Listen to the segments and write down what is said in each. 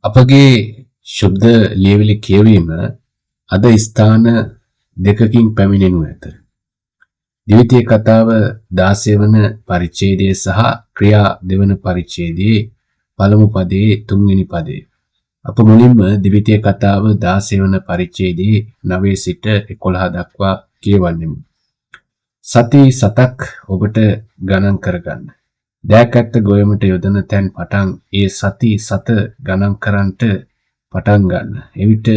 අපගේ ශුද්ධ ලියවිලි කියවීම අද ස්ථාන දෙකකින් පැමිණෙනු ඇත. ද්විතීය කතාව 16 වන පරිච්ඡේදය සහ ක්‍රියා දෙවන පරිච්ඡේදයේ පළමු පදයේ තුන්වෙනි පදය. අප මුලින්ම ද්විතීය කතාව 16 වන පරිච්ඡේදයේ 9 සිට 11 දක්වා කියවන්නෙමු. සති 7ක් ඔබට ගණන් කරගන්න. දෑකැත්ත ගොයමට යොදන තැන් පටන් ඒ සති 7 ගණන් කරන්නට පටන් ගන්න. එවිට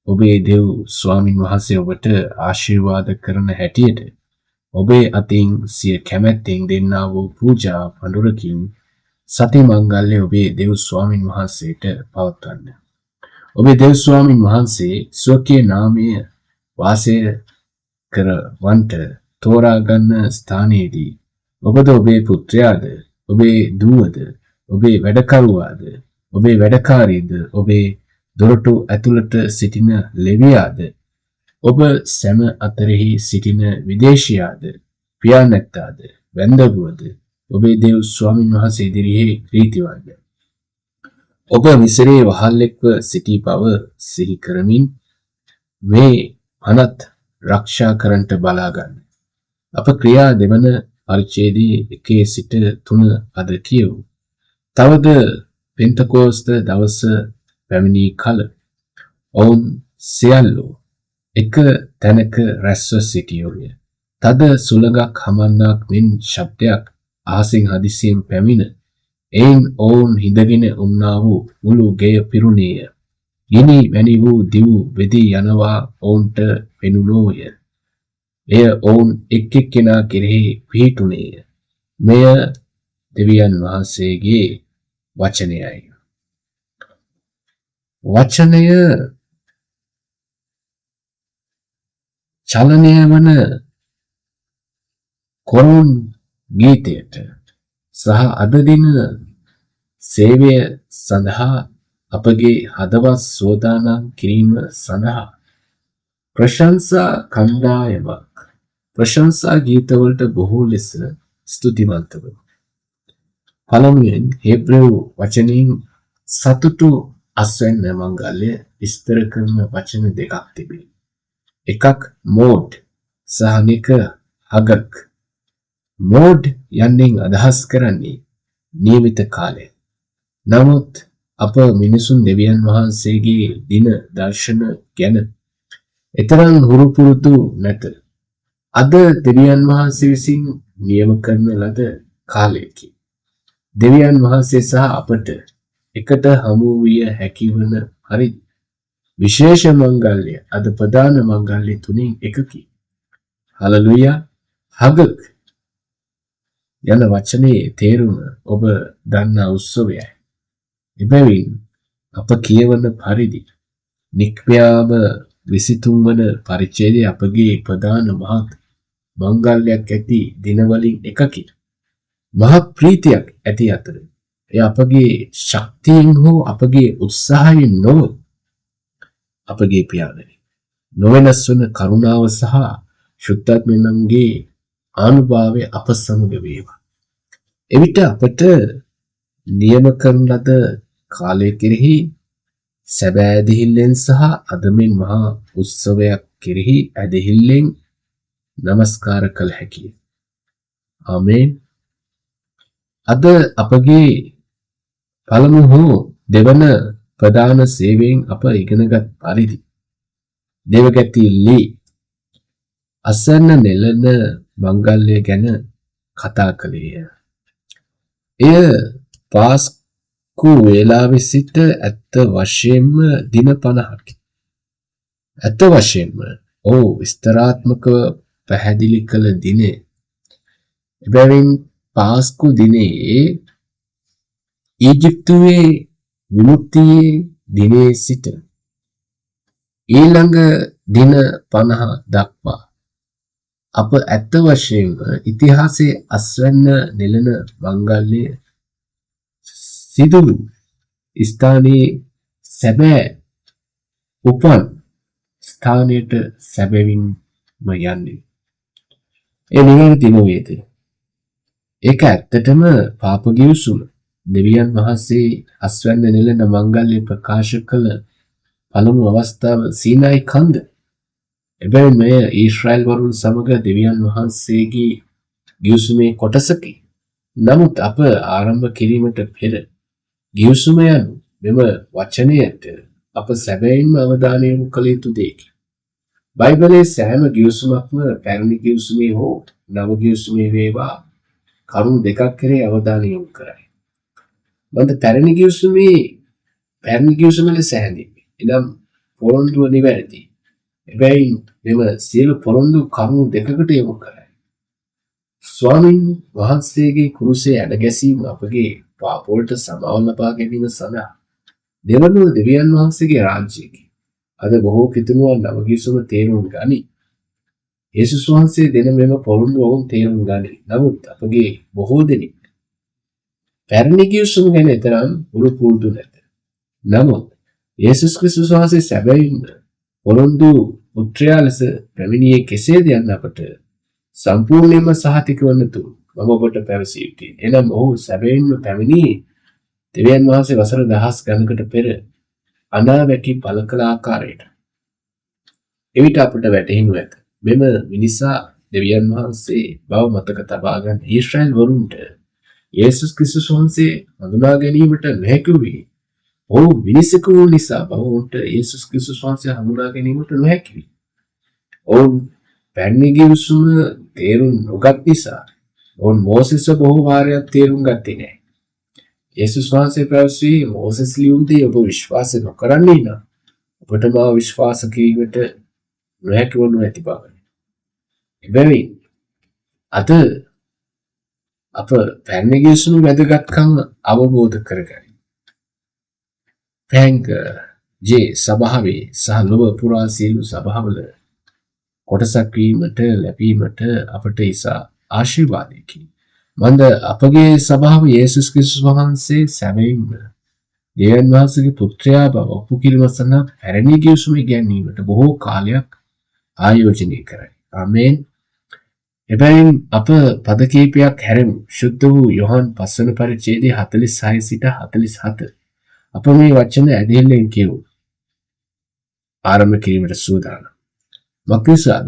ඔබේ දෙව් ස්වාමින් වහන්සේ ඔබට ආශිර්වාද කරන හැටියට ඔබේ අතින් සිය කැමැත්තෙන් දෙන්නා වූ පූජා පඬුරකින් සති මංගල්‍ය ඔබේ දෙව් ස්වාමින් වහන්සේට පවත්වන්න. ඔබේ දෙව් ස්වාමින් වහන්සේ ස්වකීය නාමය වාසය කරවන්ට තෝරා ගන්න ස්ථානයේදී ඔබද ඔබේ පුත්‍රයාද ඔබේ දුවද ඔබේ වැඩකරුවාද ඔබේ වැඩකාරීද ඔබේ දොරටු ඇතුළට සිටින ලෙවියාද ඔබ සැම අතරෙහි සිටින විදේශියාද පියානැත්තාද වැන්දබුවද ඔබේ දෙව් ස්වාමින් වහන්සේ ඉදිරියේ ප්‍රීතිවන්න. ඔබ මිසරයේ වහල්ලෙක්ව සිටි බව සිහි කරමින් මේ පනත් රක්ෂා කරන්නට බලා ගන්න. අප ක්‍රියා දෙවන පරිච්ඡේදයේ 1 සිට 3 පද කියවමු. තවද පෙන්තකෝස්ත දවස පැමිණි කල ඔවුන් සියල්ලෝ එක තැනක රැස්ව සිටියෝය. තද සුළඟක් හමන්නාක් මෙන් ශබ්දයක් අහසින් හදිසියෙන් පැමිණ එයින් ඔවුන් හිඳගෙන උන්නා වූ මුළු ගෙය පිරුණේය. ගිනි වැනි වූ දිව් බෙදී යනවා ඔවුන්ට පෙනුනෝය. එය ඔවුන් එක් එක්කෙනා කෙරෙහි පිහිටුනේය. මෙය දෙවියන් වහන්සේගේ වචනයයි. වචනය චලනය වන කොරොන් ගීතයට සහ අද දින සේවය සඳහා අපගේ හදවත් සෝදානම් කිරීම සඳහා ප්‍රශංසා කණ්ඩායමක් ප්‍රශංසා ගීතවලට බොහෝ ලෙස ස්තුතිවන්ත වෙමු. පළමුවෙන් හෙබ්‍රෙව් වචනයෙන් සතුටු අස්වැන්න මංගල්‍ය විස්තර කරන වචන දෙකක් තිබේ. එකක් මෝඩ් සහ අනෙක හගක්. මෝඩ් යන්නෙන් අදහස් කරන්නේ නියමිත කාලය. නමුත් අප මිනිසුන් දෙවියන් වහන්සේගේ දින දර්ශන ගැන එතරම් හුරු පුරුදු නැත. අද දෙවියන් වහන්සේ විසින් නියම කරන ලද කාලයකි. දෙවියන් වහන්සේ සහ අපට එකට හමු විය හැකි වන පරිදි විශේෂ මංගල්‍ය අද ප්‍රධාන මංගල්‍ය තුنين එකකි. හලෙලූයා. හගක් යන වචනේ තේරුම ඔබ දන්නා උත්සවයයි. එබැවින් අප කියවන පරිදි නික්මයාම 23 වන පරිච්ඡේදය අපගේ ප්‍රධාන මහත් මංගල්‍යයක් ඇති දිනවලින් එකකි. මහත් ප්‍රීතියක් ඇති අතර එය අපගේ ශක්තියෙන් හෝ අපගේ උත්සාහයෙන් නොව අපගේ පියාණනි නොවෙනස් වන කරුණාව සහ ශුද්ධාත්මයන්ගේ ආනුභාවය අප සමග වේවා. එවිට අපට නියම කරන ලද කාලය කෙරෙහි සැබෑ ඇදහිල්ලෙන් සහ අදමින් මහා උත්සවයක් කෙරෙහි ඇදහිල්ලෙන් නමස්කාර කළ හැකිය. ආමේන්. අද අපගේ පළමු හෝ දෙවන ප්‍රධාන සේවයෙන් අප ඉගෙනගත් පරිදි දේවගැති ලී අසන්න නෙළන මංගල්‍ය ගැන කතා කළේය. එය පාස්කු වේලාවේ සිට ඇත්ත වශයෙන්ම දින 50කි. ඇත්ත වශයෙන්ම ඔව් විස්තරාත්මකව පැහැදිලි කළ දිනය. එබැවින් පාස්කු දිනයේ ඊජිප්තුවේ විමුක්තියේ දිනයේ සිට ඊළඟ දින 50 දක්වා අප ඇත්ත වශයෙන්ම ඉතිහාසයේ අස්වැන්න නෙළන මංගල්‍ය සිදු වූ ස්ථානයේ සැබෑ උපන් ස්ථානයට සැබවින්ම යන්නේ. ඒ නිවැරදි නොවේද? ඒක ඇත්තටම පාප ගිවිසුම දෙවියන් වහන්සේ අස්වැන්න නෙලන මංගල්‍ය ප්‍රකාශ කළ පළමු අවස්ථාව සීනායි කන්ද. එබැවින් මෙය ඊශ්‍රායල් වරුන් සමග දෙවියන් වහන්සේගේ ගිවිසුමේ කොටසකි. නමුත් අප ආරම්භ කිරීමට පෙර ගිවිසුම යනු මෙම වචනයට අප සැබවින්ම අවධානය යොමු කළ යුතු දෙයකි. බයිබලයේ සෑම ගිවිසුමක්ම පැරණි ගිවිසුමේ හෝ නව ගිවිසුමේ වේවා කරුණු දෙකක් කෙරෙහි අවධානය යොමු කරයි. මන්ද පැරණි ගිවිසුම ලෙස හැඳින්වේ. එනම් පොරොන්දුව නිවැරදි. එබැවින් මෙම සියලු පොරොන්දු කරුණු දෙකකට යොමු කරයි. ස්වාමින් වහන්සේගේ කුරුසේ ඇණ ගැසීම අපගේ පාපවලට සමාව ලබා ගැනීම සඳහා දෙවනුව දෙවියන් වහන්සේගේ රාජ්‍යයකි. අද බොහෝ කිතුනුවන් නව ගිවිසුම තේරුම් ගනී. යේසුස් වහන්සේ දෙන මෙම පොරොන්දු ඔවුන් තේරුම් ගනී. නමුත් අපගේ බොහෝ දෙනෙක් පැරණි ගිවිසුම ගැන එතරම් හුරු පුරුදු නැත. නමුත් යේසුස් ක්‍රිස්තුස් වහන්සේ සැබවින්ම පොරොන්දු පුත්‍රයා ලෙස පැමිණියේ කෙසේද යන්න අපට සම්පූර්ණයෙන්ම සහතික වන තුරු මම ඔබට පැවසිය යුතුයි. එනම් ඔහු සැබවින්ම පැමිණියේ දෙවියන් වහන්සේ වසර දහස් ගණනකට පෙර අනා වැටි පළ කළ ආකාරයට. එවිට අපට වැටහෙනු ඇත. මෙම මිනිසා දෙවියන් වහන්සේ බව මතක තබා ගන්න ඊශ්‍රායල් වරුන්ට යේසුස් ක්‍රිස්තුස් වහන්සේ හඳුනා ගැනීමට නොහැකි වූයේ ඔහු මිනිසෙකු වූ නිසා බව ඔවුන්ට යේසුස් ක්‍රිස්තුස් වහන්සේ හඳුනා ගැනීමට නොහැකි විය. ඔවුන් පැරණි ගිවිසුම තේරුම් නොගත් නිසා ඔවුන් මෝසෙස්ව බොහෝ වාරයක් තේරුම් ගත්තේ නෑ. යේසුස් වහන්සේ පැවසුවේ මෝසෙස් ලියූ දේ ඔබ විශ්වාස නොකරන්නේ නම් ඔබට මාව විශ්වාස කිරීමට නොහැකි වනු ඇති බව. එබැවින් අද අප පැරණි ගිවිසුම වැදගත්කම අවබෝධ කරගනිමු. ෆ්‍රැන්ක් ජේ සභාවේ සහ ලොව පුරා සියලු සභාවල කොටසක් වීමට ලැබීමට අපට ඉතා ආශිර්වාදයකි. මන්ද අපගේ සභාව යේසුස් ක්‍රිස්තුස් වහන්සේ සැබවින්ම දෙවියන් වහන්සේගේ පුත්‍රයා බව ඔප්පු කිරීම සඳහා පැරණි ගිවිසුම ඉගැන්වීමට බොහෝ කාලයක් ආයෝජනය කරයි. ආමේන්. එබැවින් අප පද කීපයක් හැරෙමු. ශුද්ධ වූ යොහන් පස්වන පරිච්ඡේදයේ 46 සිට 47. අප මේ වචන ඇදහිල්ලෙන් කියමු. ආරම්භ කිරීමට සූදානම්. මක්නිසාද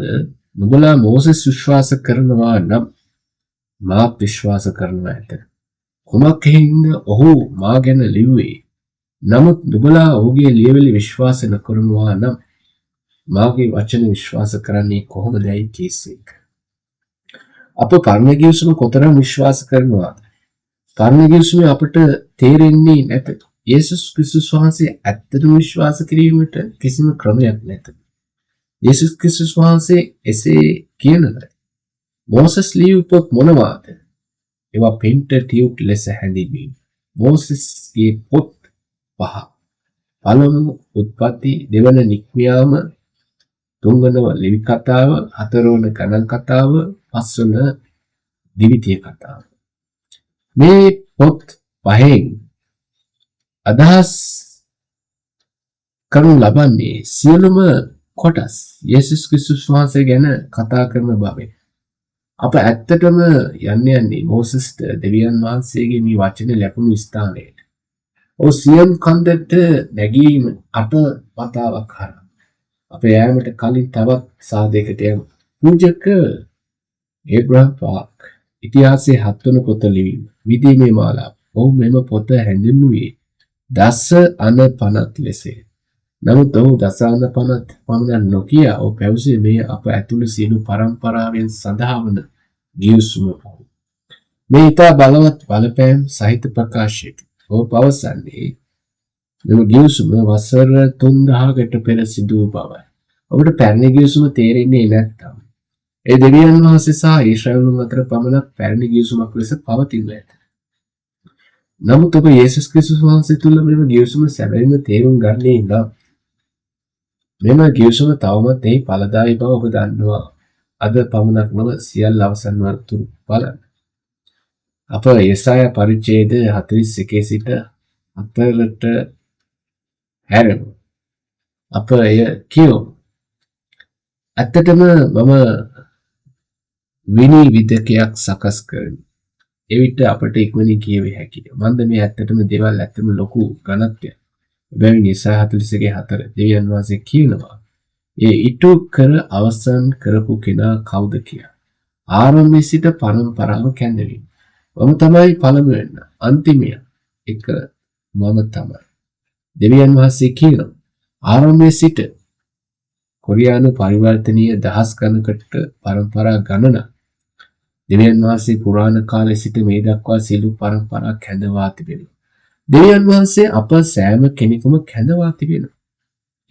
නුඹලා මෝසෙස් විශ්වාස කරනවා නම් මාත් විශ්වාස කරනවා ඇත. කුමක් හේයින්ද ඔහු මා ගැන ලිව්වේ? නමුත් නුඹලා ඔහුගේ ලියවිලි විශ්වාස නොකරනවා නම් මාගේ වචන විශ්වාස කරන්නේ කොහොමදයි කීසේක. අප පරණ ගිවිසුම කොතරම් විශ්වාස කරනවාද? පරණ ගිවිසුමේ අපට තේරෙන්නේ නැත. යේසුස් ක්‍රිස්තුස් වහන්සේ ඇත්තටම විශ්වාස කිරීමට කිසිම ක්‍රමයක් නැත. යේසුස් ක්‍රිස්තුස් වහන්සේ එසේ කියන ලද මෝසස් ලියූ පොත් මොනවාද? ඒවා පෙන්ටටියුක් ලෙස හැඳින්වීම. මෝසෙස්ගේ පොත් පහ. පළමු උත්පත්ති, දෙවන නික්මියාම, තුන්වන ලෙවි කතාව, හතරවන ගණන් කතාව, පස්වන ද්විතීය කතාව. මේ පොත් පහෙන් අදහස් කරනු ලබන්නේ සියලුම කොටස් යේසුස් ක්‍රිස්තුස් වහන්සේ ගැන කතා කරන බවයි. අප ඇත්තටම යන්න යන්නේ මෝසෙස්ට දෙවියන් වහන්සේගේ මේ වචන ලැබුණු ස්ථානයට. ඔහු සියොන් කන්දට නැගීම අට වතාවක් හරහා. අප යෑමට කලින් තවත් සාදයකට යමු. පූජක ඒබ්‍රහම් පාක් ඉතිහාසයේ හත්වන පොත ලිවීම. විදීමේ මාලාව. ඔහු මෙම පොත හැඳින්වුවේ දස අන පනත් ලෙසය. නමුත් ඔහු දස අන පනත් පමණක් නොකියා ඔහු පැවසුවේ මෙය අප ඇතුළු සියලු පරම්පරාවෙන් සඳහා වන ගිවිසුම බව. මේ ඉතා බලවත් බලපෑම් සහිත ප්‍රකාශයකි. ඔහු පවසන්නේ මෙම ගිවිසුම වසර 3000කට පෙර සිදු වූ බවයි. ඔබට පැරණි ගිවිසුම තේරෙන්නේ නැත්නම් ඒ දෙවියන් වහන්සේ සහ ඊශ්‍රායලුන් අතර පමණක් පැරණි ගිවිසුමක් ලෙස පවතිනු ඇත. නමුත් ඔබ යේසුස් ක්‍රිස්තුස් වහන්සේ තුළ මෙම ගිවිසුම සැබවින්ම තේරුම් ගන්නේ නම් මෙම ගිවිසුම තවමත් එහි ඵලදායී බව ඔබ දන්නවා. අද පමණක් නොව සියල්ල අවසන් වන තුරු බලන්න. අප යෙසායා පරිච්ඡේද 41 සිට 4ට හැරෙමු. අප එය කියවමු. ඇත්තටම මම විනිවිදකයක් සකස් කරමි. එවිට අපට ඉක්මනින් කියවිය හැකිය. මන්ද මේ ඇත්තටම දේවල් ඇත්තම ලොකු ඝනත්වයක්. එබැවින් යෙසායා 41:4 දෙවියන් වහන්සේ කියනවා ඒ ඉටු කර අවසන් කරපු කෙනා කවුද කියලා. ආරම්භයේ සිට පරම්පරාව කැඳවීම. මම තමයි පළමුවෙන්න, අන්තිමය එක මම තමයි. දෙවියන් වහන්සේ කියනවා ආරම්භයේ සිට කොරියානු පරිවර්තනීය දහස් ගණනකට පරම්පරා ගණනක් දෙවියන් වහන්සේ පුරාණ කාලේ සිට මේ දක්වා සියලු පරම්පරා කැඳවා තිබෙනවා. දෙවියන් වහන්සේ අප සෑම කෙනෙකුම කැඳවා තිබෙනවා.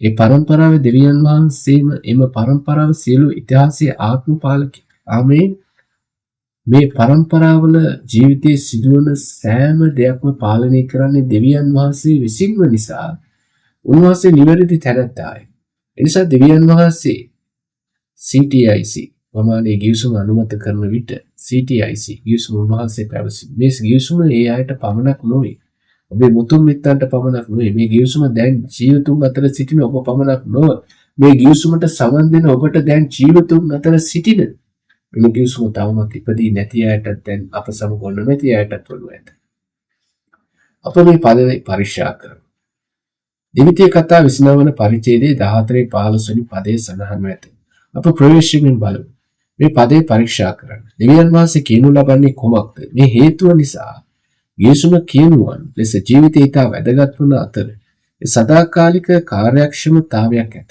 ඒ පරම්පරාවේ දෙවියන් වහන්සේම එම පරම්පරාව සියලු ඉතිහාසයේ ආත්ම පාලකයෙක්. ආමේන්. මේ පරම්පරාවල ජීවිතයේ සිදුවන සෑම දෙයක්ම පාලනය කරන්නේ දෙවියන් වහන්සේ විසින්ම නිසා උන්වහන්සේ නිවැරදි තැනැත්තාය. එනිසා දෙවියන් වහන්සේ CTIC ප්‍රමාණයේ ගිවිසුම අනුමත කරන විට CTIC ගිවිසුම උන්වහන්සේ පැවසි. මේ ගිවිසුම ඒ අයට පමණක් නොවේ. ඔබේ මුතුන් මිත්තන්ට පමණක් නොවේ. මේ ගිවිසුම දැන් ජීවතුන් අතර සිටින ඔබ පමණක් නොව මේ ගිවිසුමට සමන් දෙන ඔබට දැන් ජීවතුන් අතර සිටින මෙම ගිවිසුම තවමත් ඉපදී නැති අයටත් දැන් අප සමග නොමැති අයටත් වනු ඇත. අප මේ පදේ පරීක්ෂා කරමු. ද්විතීය කතා 29 වන පරිච්ඡේදයේ 14 15 වෙනි පදයේ සඳහන්ව ඇත. අප ප්‍රවේශමෙන් බලමු. මේ පදේ පරීක්ෂා කරන්න. දෙවියන් වහන්සේ කියනු ලබන්නේ කුමක්ද? මේ හේතුව නිසා ගිවිසුම කියනුවන් ලෙස ජීවිතය ඉතා වැදගත් වන අතර ඒ සදාකාලික කාර්යක්ෂමතාවයක් ඇත.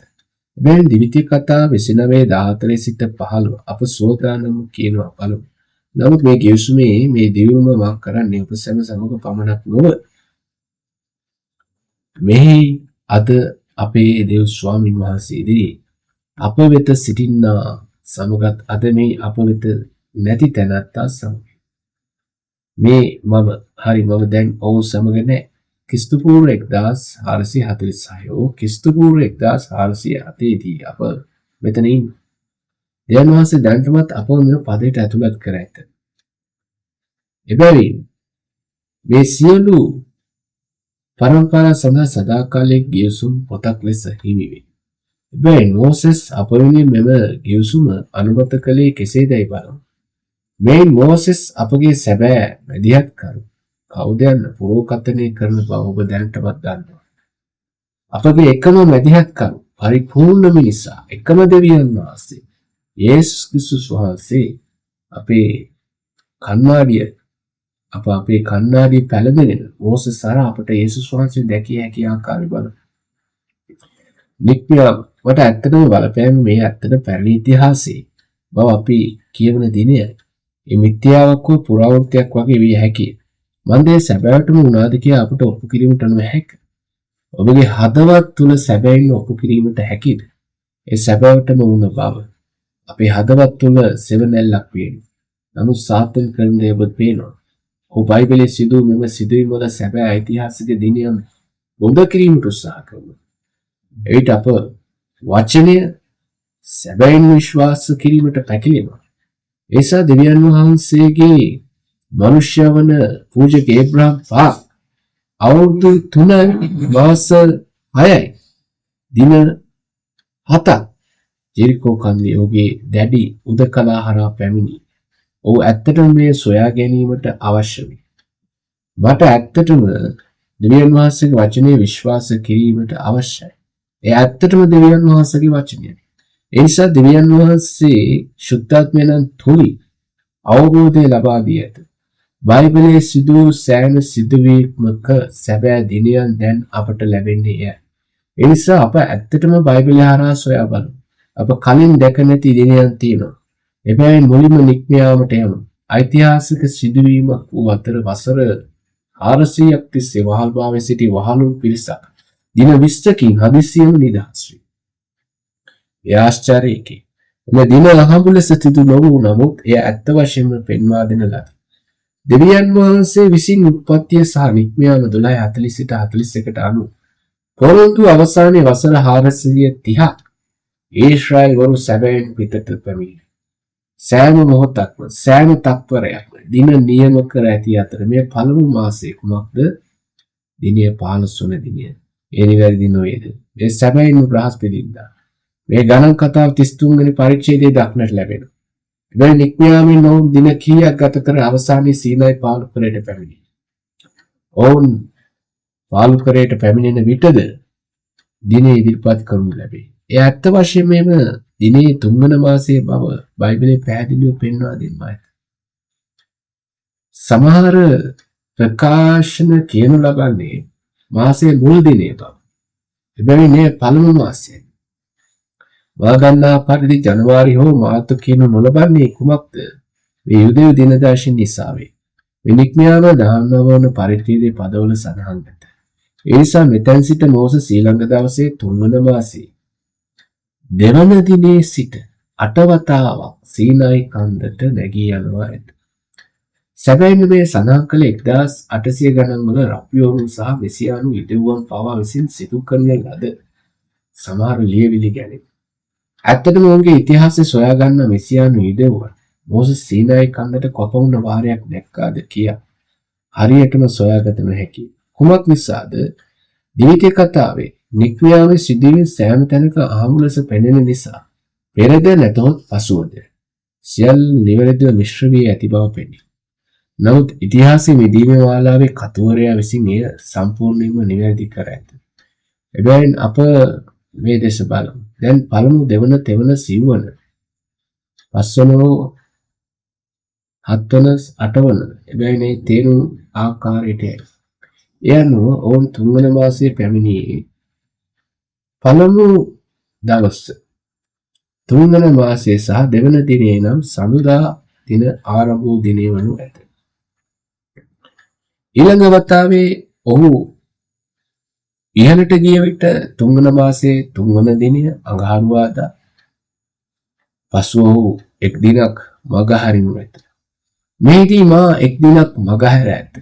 එබැවින් ද්විතීය කතා 29 14 සිට 15 අප සෝදානම්ව කියනවා බලමු. නමුත් මේ ගිවිසුමේ මේ දියුණුව මා කරන්නේ ඔබ සැම සමග පමණක් නොව මෙහි අද අපේ දෙව් ස්වාමින් වහන්සේ ඉදිරියේ අප වෙත සිටින්නා සමගත් අද මේ අප වෙත නැති තැනැත්තා සමග. මේ මම හරි මම දැන් ඔවුන් සමග නෑ. ක්‍රිස්තු පූර්ව 1446 ඔව් ක්‍රිස්තු පූර්ව 1407 දී අප මෙතන ඉන්නේ. දෙවියන් වහන්සේ දැනටමත් අපව මෙම පදයට ඇතුළත් කර ඇත. එබැවින් මේ සියලු පරම්පරා සඳහා සදාකාලික ගිවිසුම් පොතක් ලෙස හිමි වේ. එබැවින් මෝසෙස් අප වෙනුවෙන් මෙම ගිවිසුම අනුමත කළේ කෙසේදැයි බලමු. මෙයින් මෝසෙස් අපගේ සැබෑ මැදිහත්කරු කවුද යන්න පුරෝකථනය කරන බව ඔබ දැනටමත් දන්නවා. අපගේ එකම මැදිහත්කරු පරිපූර්ණ මිනිසා එකම දෙවියන් වහන්සේ යේසුස් ක්‍රිස්තුස් වහන්සේ අපේ කණ්ණාඩිය අප අපේ කණ්ණාඩිය පැළඳගෙන මෝසෙස් හරහා අපට යේසුස් වහන්සේ දැකිය හැකි ආකාරය බලමු. නික්මියාම මට ඇත්තටම බලපෑම මේ ඇත්තට පැරණි ඉතිහාසයේ බව අපි කියවන දිනයයි. ඒ මිත්‍යාවක් හෝ පුරාවෘත්තයක් වගේ විය හැකිය. මන්ද ඒ සැබෑවටම වුණාද කියා අපට ඔප්පු කිරීමට නොහැක. ඔබගේ හදවත් තුල සැබෑවින්ම ඔප්පු කිරීමට හැකිද? ඒ සැබෑවටම වුණ බව. අපේ හදවත් තුල සෙවණැල්ලක් පේනවා. නමුත් සාතන් කරන දේ ඔබ පේනවා. ඔහු බයිබලයේ සිදු මෙම සිදුවීම් වල සැබෑ ඓතිහාසික දිනයන් බොඳ කිරීමට උත්සාහ කරනවා. එවිට අප වචනය සැබෑවින්ම විශ්වාස කිරීමට පැකිලෙනවා. ඒ නිසා දෙවියන් වහන්සේගේ මනුෂ්‍ය වන පූජක ඒබ්‍රහම් පාක් අවුරුදු 3 මාස 6යි දින 7ක් ජෙරිකෝ කන්දේ ඔහුගේ දැඩි උදකලා හරහා පැමිණි. ඔහු ඇත්තටම මේ සොයා ගැනීමට අවශ්‍ය වේ. මට ඇත්තටම දෙවියන් වහන්සේගේ වචනය විශ්වාස කිරීමට අවශ්‍යයි. ඒ ඇත්තටම දෙවියන් වහන්සේගේ වචනයයි. ඒ නිසා දෙවියන් වහන්සේ ශුද්ධාත්මයන් තුලින් අවබෝධය ලබා දී ඇත. බයිබලයේ සිදු වූ සෑම සිදුවීමක සැබෑ දිනයන් දැන් අපට ලැබෙන්නේ එයයි. ඒ නිසා අප ඇත්තටම බයිබලය හරහා සොයා බලමු. අප කලින් දැක නැති දිනයන් තියෙනවා. එබැවින් මුලින්ම නික්ම යාමට යමු. ඓතිහාසික සිදුවීමක් වූ අතර වසර 400ක් තිස්සේ වහල්භාවයේ සිටි වහලුන් පිරිසක් දින 20කින් හදිසියෙම නිදහස් වේ. එය ආශ්චර්යයකි. එම දින අහඹු ලෙස සිදු නොවූ නමුත් එය ඇත්ත වශයෙන්ම පෙන්වා දෙන ලදී. දෙවියන් වහන්සේ විසින් උත්පත්තිය සහ නික්ම යාම 12:40 සිට 41ට අනුව පොරොන්දු අවසානයේ වසර 430ක් ඊශ්‍රායල් වරු සැබවින් පිටත පැමිණි. සෑම මොහොතක්ම සෑම තත්පරයක්ම දින නියම කර ඇති අතර මේ පළමු මාසයේ කුමක්ද? දිනය 15 වන දිනය. ඒ නිවැරදි නොවේද? මේ සැබවින්ම බ්‍රහස්පතින්දා. මේ ගණන් කතාව 33 වෙනි පරිච්ඡේදයේ දක්නට ලැබෙනවා. එබැවින් නික්ම යාමෙන් ඔවුන් දින කීයක් ගත කර අවසානයේ සීනායි පාලුකරයට පැමිණි. ඔවුන් පාලුකරයට පැමිණෙන විටද දිනය ඉදිරිපත් කරනු ලැබේ. එය ඇත්ත වශයෙන්ම එම දිනේ තුන්වන මාසයේ බව බයිබලයේ පැහැදිලිව පෙන්වා දෙනවා ඇත. සමහර ප්‍රකාශන කියනු ලබන්නේ මාසයේ මුල් දිනය බව. එබැවින් එය පළමු මාසයයි. මා දන්නා පරිදි ජනවාරි හෝ මාර්තු කියනු නොලබන්නේ කුමක්ද? මේ යුදෙව් දිනදර්ශන නිසා වේ. මේ නික්ම යාම 19 වන පරිච්ඡේදයේ පදවල සඳහන් ඇත. ඒ නිසා මෙතැන් සිට මෝසස් ඊළඟ දවසේ තුන්වන මාසයේ දෙවන දිනේ සිට අටවතාවක් සීනායි කන්දට නැගී යනවා ඇත. සැබවින්ම මේ සඳහන් කළ 1800 ගණන් වල රබ්බිවරුන් සහ මෙසියානු යුදෙව්වන් පවා විසින් සිදු කරන ලද සමහර ලියවිලි ගැන. ඇත්තටම ඔවුන්ගේ ඉතිහාසය සොයාගන්න මෙසියානු යුදෙව්වන් මෝසස් සීනායි කන්දට කොපමණ වාරයක් නැග්ගාද කියා හරියටම සොයාගත නොහැකිය. කුමක් නිසාද? ද්විතීය කතාවේ නික්ම යාමේ සිදුවීම් සෑම තැනක අහඹු ලෙස පෙනෙන නිසා පෙරද නැතහොත් පසුවද සියල්ල නිවැරදිව මිශ්‍ර වී ඇති බව පෙනේ. නමුත් ඉතිහාසයේ මිදීමේ මාලාවේ කතුවරයා විසින් එය සම්පූර්ණයෙන්ම නිවැරදි කර ඇත. එබැවින් අප මේ දෙස බලමු. දැන් පළමු, දෙවන, තෙවන, සිව්වන, පස්වන, හත්වන, අටවන එබැවින් ඒ තේරුම් ආකාරයට යයි. ඒ අනුව ඔවුන් තුන්වන මාසයේ පැමිණියේ පළමු දවස තුන්වන මාසයේ සහ දෙවන දිනේ නම් සඳුදා දින ආරම්භ වූ දිනය වනු ඇත. ඊළඟ වතාවේ ඔහු ඉහළට ගිය විට තුන්වන මාසයේ තුන්වන දිනය අඟහරුවාදා. පසුව ඔහු එක් දිනක් මග හරිනු ඇත. මෙහිදී මා එක් දිනක් මගහැර ඇත.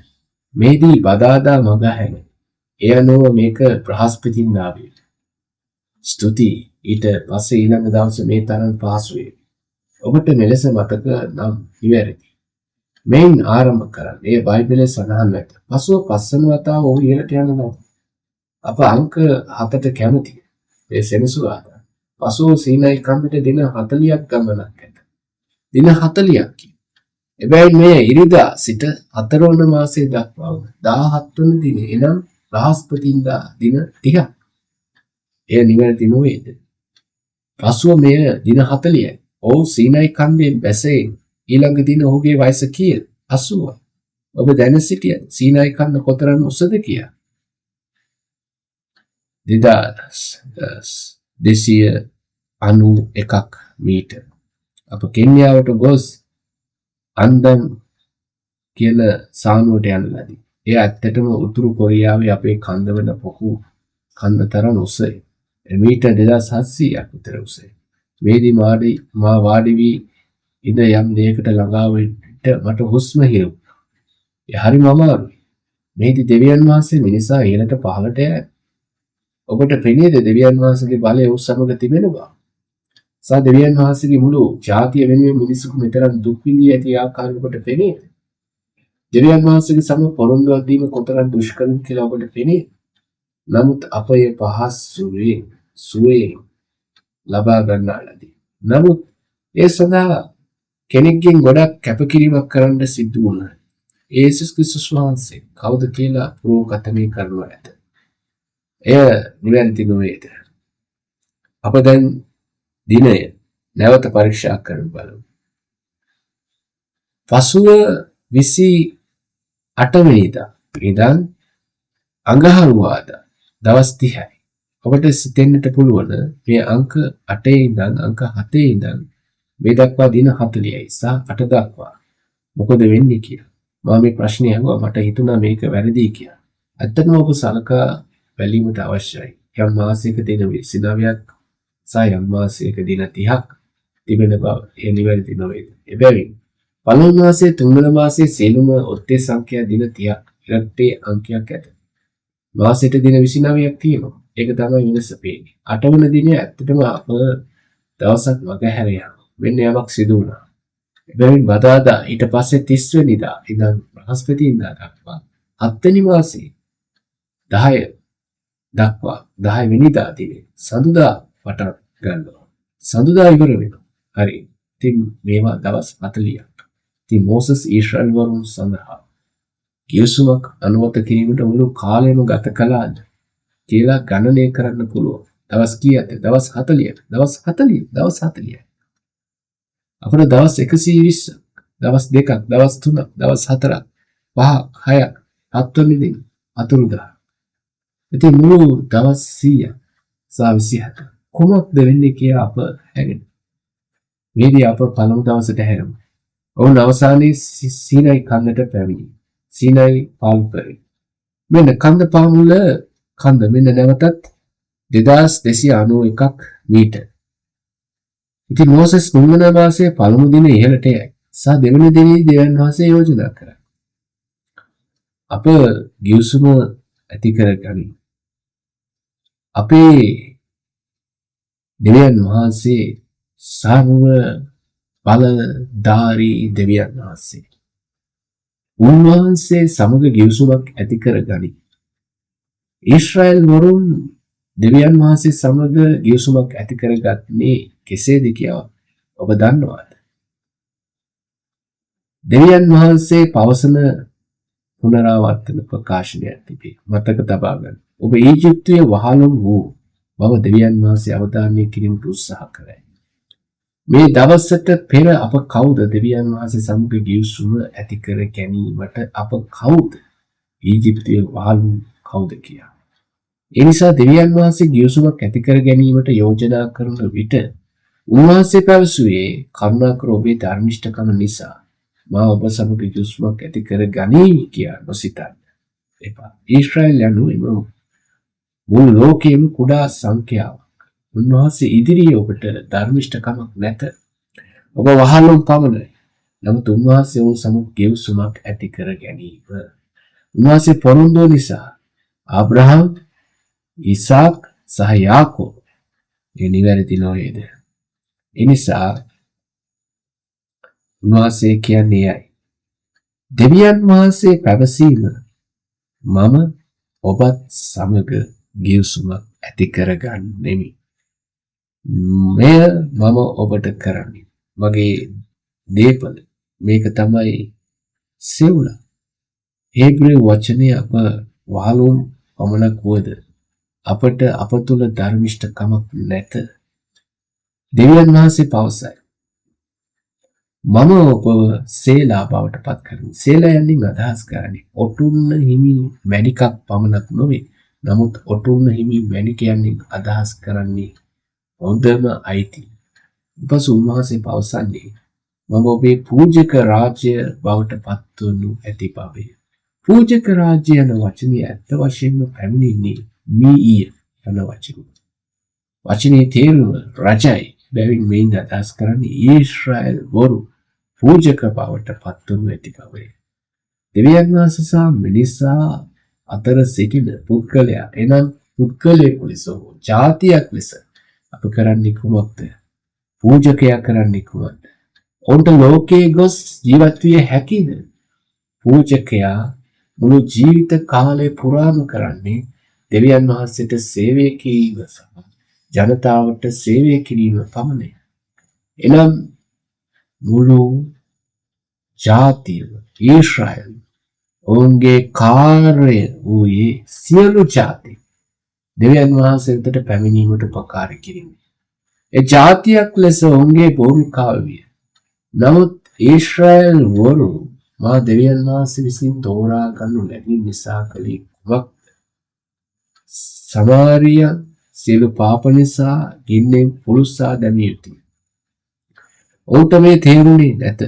මෙහිදී බදාදා මගහැර. එය අනුව මේක බ්‍රහස්පතින්දා වේ. ස්තුතියි. ඊට පස්සේ ඊළඟ දවස මේ තරම් පහසුවේ. ඔබට මෙලෙස මතක නම් නිවැරදි. මෙයින් ආරම්භ කරන්න. ඒ බයිබලයේ සඳහන් ඇත. පසුව පස්වන වතාව ඔහු ඉහළට යනවා. අප අංක 7ට කැමතියි. ඒ සෙනසුරාදා. පසුව සීනයි කන්දට දින 40ක් ගමනක් ඇත. දින 40ක්. එබැවින් මෙය ඉරිදා සිට හතරවන මාසය දක්වා වන 17 වන දිනය එනම් බ්‍රහස්පතින්දා දින 30ක්. එය නිවැරදි නොවේද? පසුව මෙය දින 40යි. ඔහු සීනයි කන්දෙන් බැසෙන් ඊළඟ දින ඔහුගේ වයස කීයද? 80. ඔබ දැන සිටියද සීනයි කන්ද කොතරම් උසද කියා? 2291 මීටර්. අප කෙන්යාවට ගොස් අන්දන් කියන සානුවට යන ලදී. එය ඇත්තටම උතුරු කොරියාවේ අපේ කන්ද වන පොකු කන්ද තරම් උසයි. මීටර් 2700ක් විතර උසයි. මේදී මා වාඩි වී ඉඳ යම් දෙයකට ළඟා විට මට හුස්ම හිර වුණා. එය හරිම අමාරුයි. මෙහිදී දෙවියන් වහන්සේ මිනිසා ඉහළට පහළට යයි. ඔබට පෙනේද දෙවියන් වහන්සේගේ බලය ඔහු සමග තිබෙන බව? සහ දෙවියන් වහන්සේගේ මුළු ජාතිය වෙනුවෙන් මිනිසෙකු මෙතරම් දුක් විඳී ඇති ආකාරය ඔබට පෙනේද? දෙවියන් වහන්සේගේ සමග පොරොන්දුවක් දීම කොතරම් දුෂ්කරද කියලා ඔබට පෙනේද? නමුත් අප එය පහසුවෙන් සුවයෙන් ලබා ගන්නා ලදී. නමුත් ඒ සඳහා කෙනෙක්ගෙන් ගොඩක් කැපකිරීමක් කරන්න සිදු වුණා. යේසුස් ක්‍රිස්තුස් වහන්සේ කවුද කියලා පුරෝකථනය කරනු ඇත. එය නිවැරදි නොවේද? අප දැන් දිනය නැවත පරීක්ෂා කරනු බලමු. පසුව 28 වෙනිදා ඉඳන් අඟහරුවාදා දවස් 30යි. ඔබට සිතෙන්නට පුළුවන් මේ අංක 8 ඉඳන් අංක 7 ඉඳන් මේ දක්වා දින 40යි සහ 8 දක්වා මොකද වෙන්නේ කියලා. මම මේ ප්‍රශ්නේ ඇහුවා, මට හිතුණා මේක වැරදි කියලා. ඇත්තටම ඔබ සලකා බැලීමට අවශ්‍යයි. යම් මාසයක දින 29ක් සහ යම් මාසයක දින 30ක් තිබෙන බව එය නිවැරදි නොවේද? එබැවින් පළමු මාසයේ තුන්වන මාසයේ සියලුම ඔත්තේ සංඛ්‍යා දින 30ක් ඉරට්ටේ අංකයක් ඇත. මාසෙට දින 29ක් තියෙනවා. ඒක තමයි වෙනස පේන්නේ. අටවන දිනය ඇත්තටම අප දවසක් මගහැර යනවා. මෙන්න යමක් සිදු වුණා. එබැවින් බදාදා ඊට පස්සේ 30 වෙනිදා ඉඳන් බ්‍රහස්පතින්දා දක්වා හත්වෙනි මාසයේ 10 දක්වා 10 වෙනිදා දිනේ සඳුදා පටන් ගන්නවා. සඳුදා ඉවර වෙනවා. හරි. ඉතින් මේවා දවස් 40ක්. ඉතින් මෝසස් ඊශ්‍රායල් වරුන් සඳහා ගිවිසුමක් අනුමත කිරීමට මුළු කාලයම ගත කළාද කියලා ගණනය කරන්න පුළුවන්. දවස් කීයද? දවස් 40ක්. දවස් 40, දවස් 40ක්. අපට දවස් 120ක්, දවස් 2ක්, දවස් 3ක්, දවස් 4ක්, 5ක්, 6ක්, හත්වනි දින අතුරුදහන්. ඉතින් මුළු දවස් 100ක් සහ 27 කුමක්ද වෙන්නේ කියලා අප හැරෙමු. මේදී අප පළමු දවසට හැරෙමු. ඔවුන් අවසානයේ සීනයි කන්දට පැමිණි. සීනයි පාළුපරේ. මෙන්න කන්ද පාමුල කන්ද මෙන්න නැවතත් 2291ක් මීටර්. ඉතින් මෝසෙස් තුන්වන මාසයේ පළමු දින ඉහළට යයි. සහ දෙවන දිනේ දෙවියන් වහන්සේ යෝජනා කරයි. අප ගිවිසුම ඇති කරගනි. අපේ දෙවියන් වහන්සේ සර්ව බලධාරී දෙවියන් වහන්සේ. උන්වහන්සේ සමග ගිවිසුමක් ඇති කරගනි. ඊශ්‍රායල් වරුන් දෙවියන් වහන්සේ සමග ගිවිසුමක් ඇති කරගන්නේ කෙසේද කියලා ඔබ දන්නවද? දෙවියන් වහන්සේ පවසන පුනරාවර්තන ප්‍රකාශනයක් තිබේ. මතක තබා ගන්න. ඔබ ඊජිප්තුවේ වහලුන් වූ බව දෙවියන් වහන්සේ අවධානය කිරීමට උත්සාහ කරයි. මේ දවසට පෙර අප කවුද? දෙවියන් වහන්සේ සමග ගිවිසුම ඇති කර ගැනීමට අප කවුද? ඊජිප්තුවේ වහලුන් කවුද කියා. ඒ නිසා දෙවියන් වහන්සේ ගිවිසුමක් ඇති කර ගැනීමට යෝජනා කරන විට උන්වහන්සේ පැවසුවේ, කරුණාකර ඔබේ ධර්මිෂ්ඨකම නිසා මා ඔබ සමග ගිවිසුමක් ඇති කර ගනී කියා නොසිතන්න එපා. ඊශ්‍රායල් යනු එම මුළු ලෝකයේම කුඩා සංඛ්‍යාවක්. උන්වහන්සේ ඉදිරියේ ඔබට ධර්මිෂ්ඨකමක් නැත. ඔබ වහලුන් පමණයි. නමුත් උන්වහන්සේ ඔවුන් සමග ගිවිසුමක් ඇති කර ගැනීම. උන්වහන්සේ පොරොන්දුව නිසා ආබ්‍රහම්, ඉසාක් සහ යාකෝබ් ඒ නිවැරදි නොවේද? ඒ නිසා උන්වහන්සේ කියන්නේ එයයි. දෙවියන් වහන්සේ පැවසීම මම ඔබත් සමග ගිවිසුමක් ඇති කරගන්නෙමි. මෙය මම ඔබට කරන්නේ. මගේ දේපල. මේක තමයි සෙවුල. හේබ්‍රු වචනය අප වහලුන් පමණක් වුවද අපට අප තුළ ධර්මිෂ්ඨකමක් නැත. දෙවියන් වහන්සේ පවසයි. මම ඔබව සේලා බවට පත් කරමි. සේලා යන්නින් අදහස් කරන්නේ ඔටුන්න හිමි මැණිකක් පමණක් නොවේ. නමුත් ඔටුන්න හිමි මැණික යන්නින් අදහස් කරන්නේ හොඳම අයිති. පසු උන්වහන්සේ පවසන්නේ මම ඔබේ පූජක රාජ්‍ය බවට පත්වනු ඇති බවය. පූජක රාජ්‍ය යන වචනය ඇත්ත වශයෙන්ම පැමිණෙන්නේ මීඊය යන වචනය. වචනේ තේරුම රජයි බැවින් මෙයින් අදහස් කරන්නේ ඊශ්‍රායල් වරු පූජක බවට පත්වනු ඇති බවය. දෙවියන් වහන්සේ සහ මිනිසා අතර සිටින පුද්ගලයා එනම් පුද්ගලයෙකු ලෙස හෝ ජාතියක් ලෙස අප කරන්නේ කුමක්ද? පූජකයා කරන්නේ කුමක්ද? ඔවුන්ට ලෝකයේ ගොස් ජීවත් විය හැකිද? පූජකයා මුළු ජීවිත කාලය පුරාම කරන්නේ දෙවියන් වහන්සේට සේවය කිරීම සහ ජනතාවට සේවය කිරීම පමණය. එනම් මුළු ජාතියම ඊශ්‍රායල් ඔවුන්ගේ කාර්යය වූයේ සියලු ජාති දෙවියන් වහන්සේ වෙතට පැමිණීමට උපකාර කිරීම. ඒ ජාතියක් ලෙස ඔවුන්ගේ භූමිකාව විය. නමුත් ඊශ්‍රායල් වරු මා දෙවියන් වහන්සේ විසින් තෝරා ගනු ලැබීම නිසා කළේ කුමක්ද? සමාරිය සියලු පාප නිසා ගින්නෙන් පුළුස්සා දැමිය යුතුය. ඔවුන්ට මේ තේරුණේ නැත.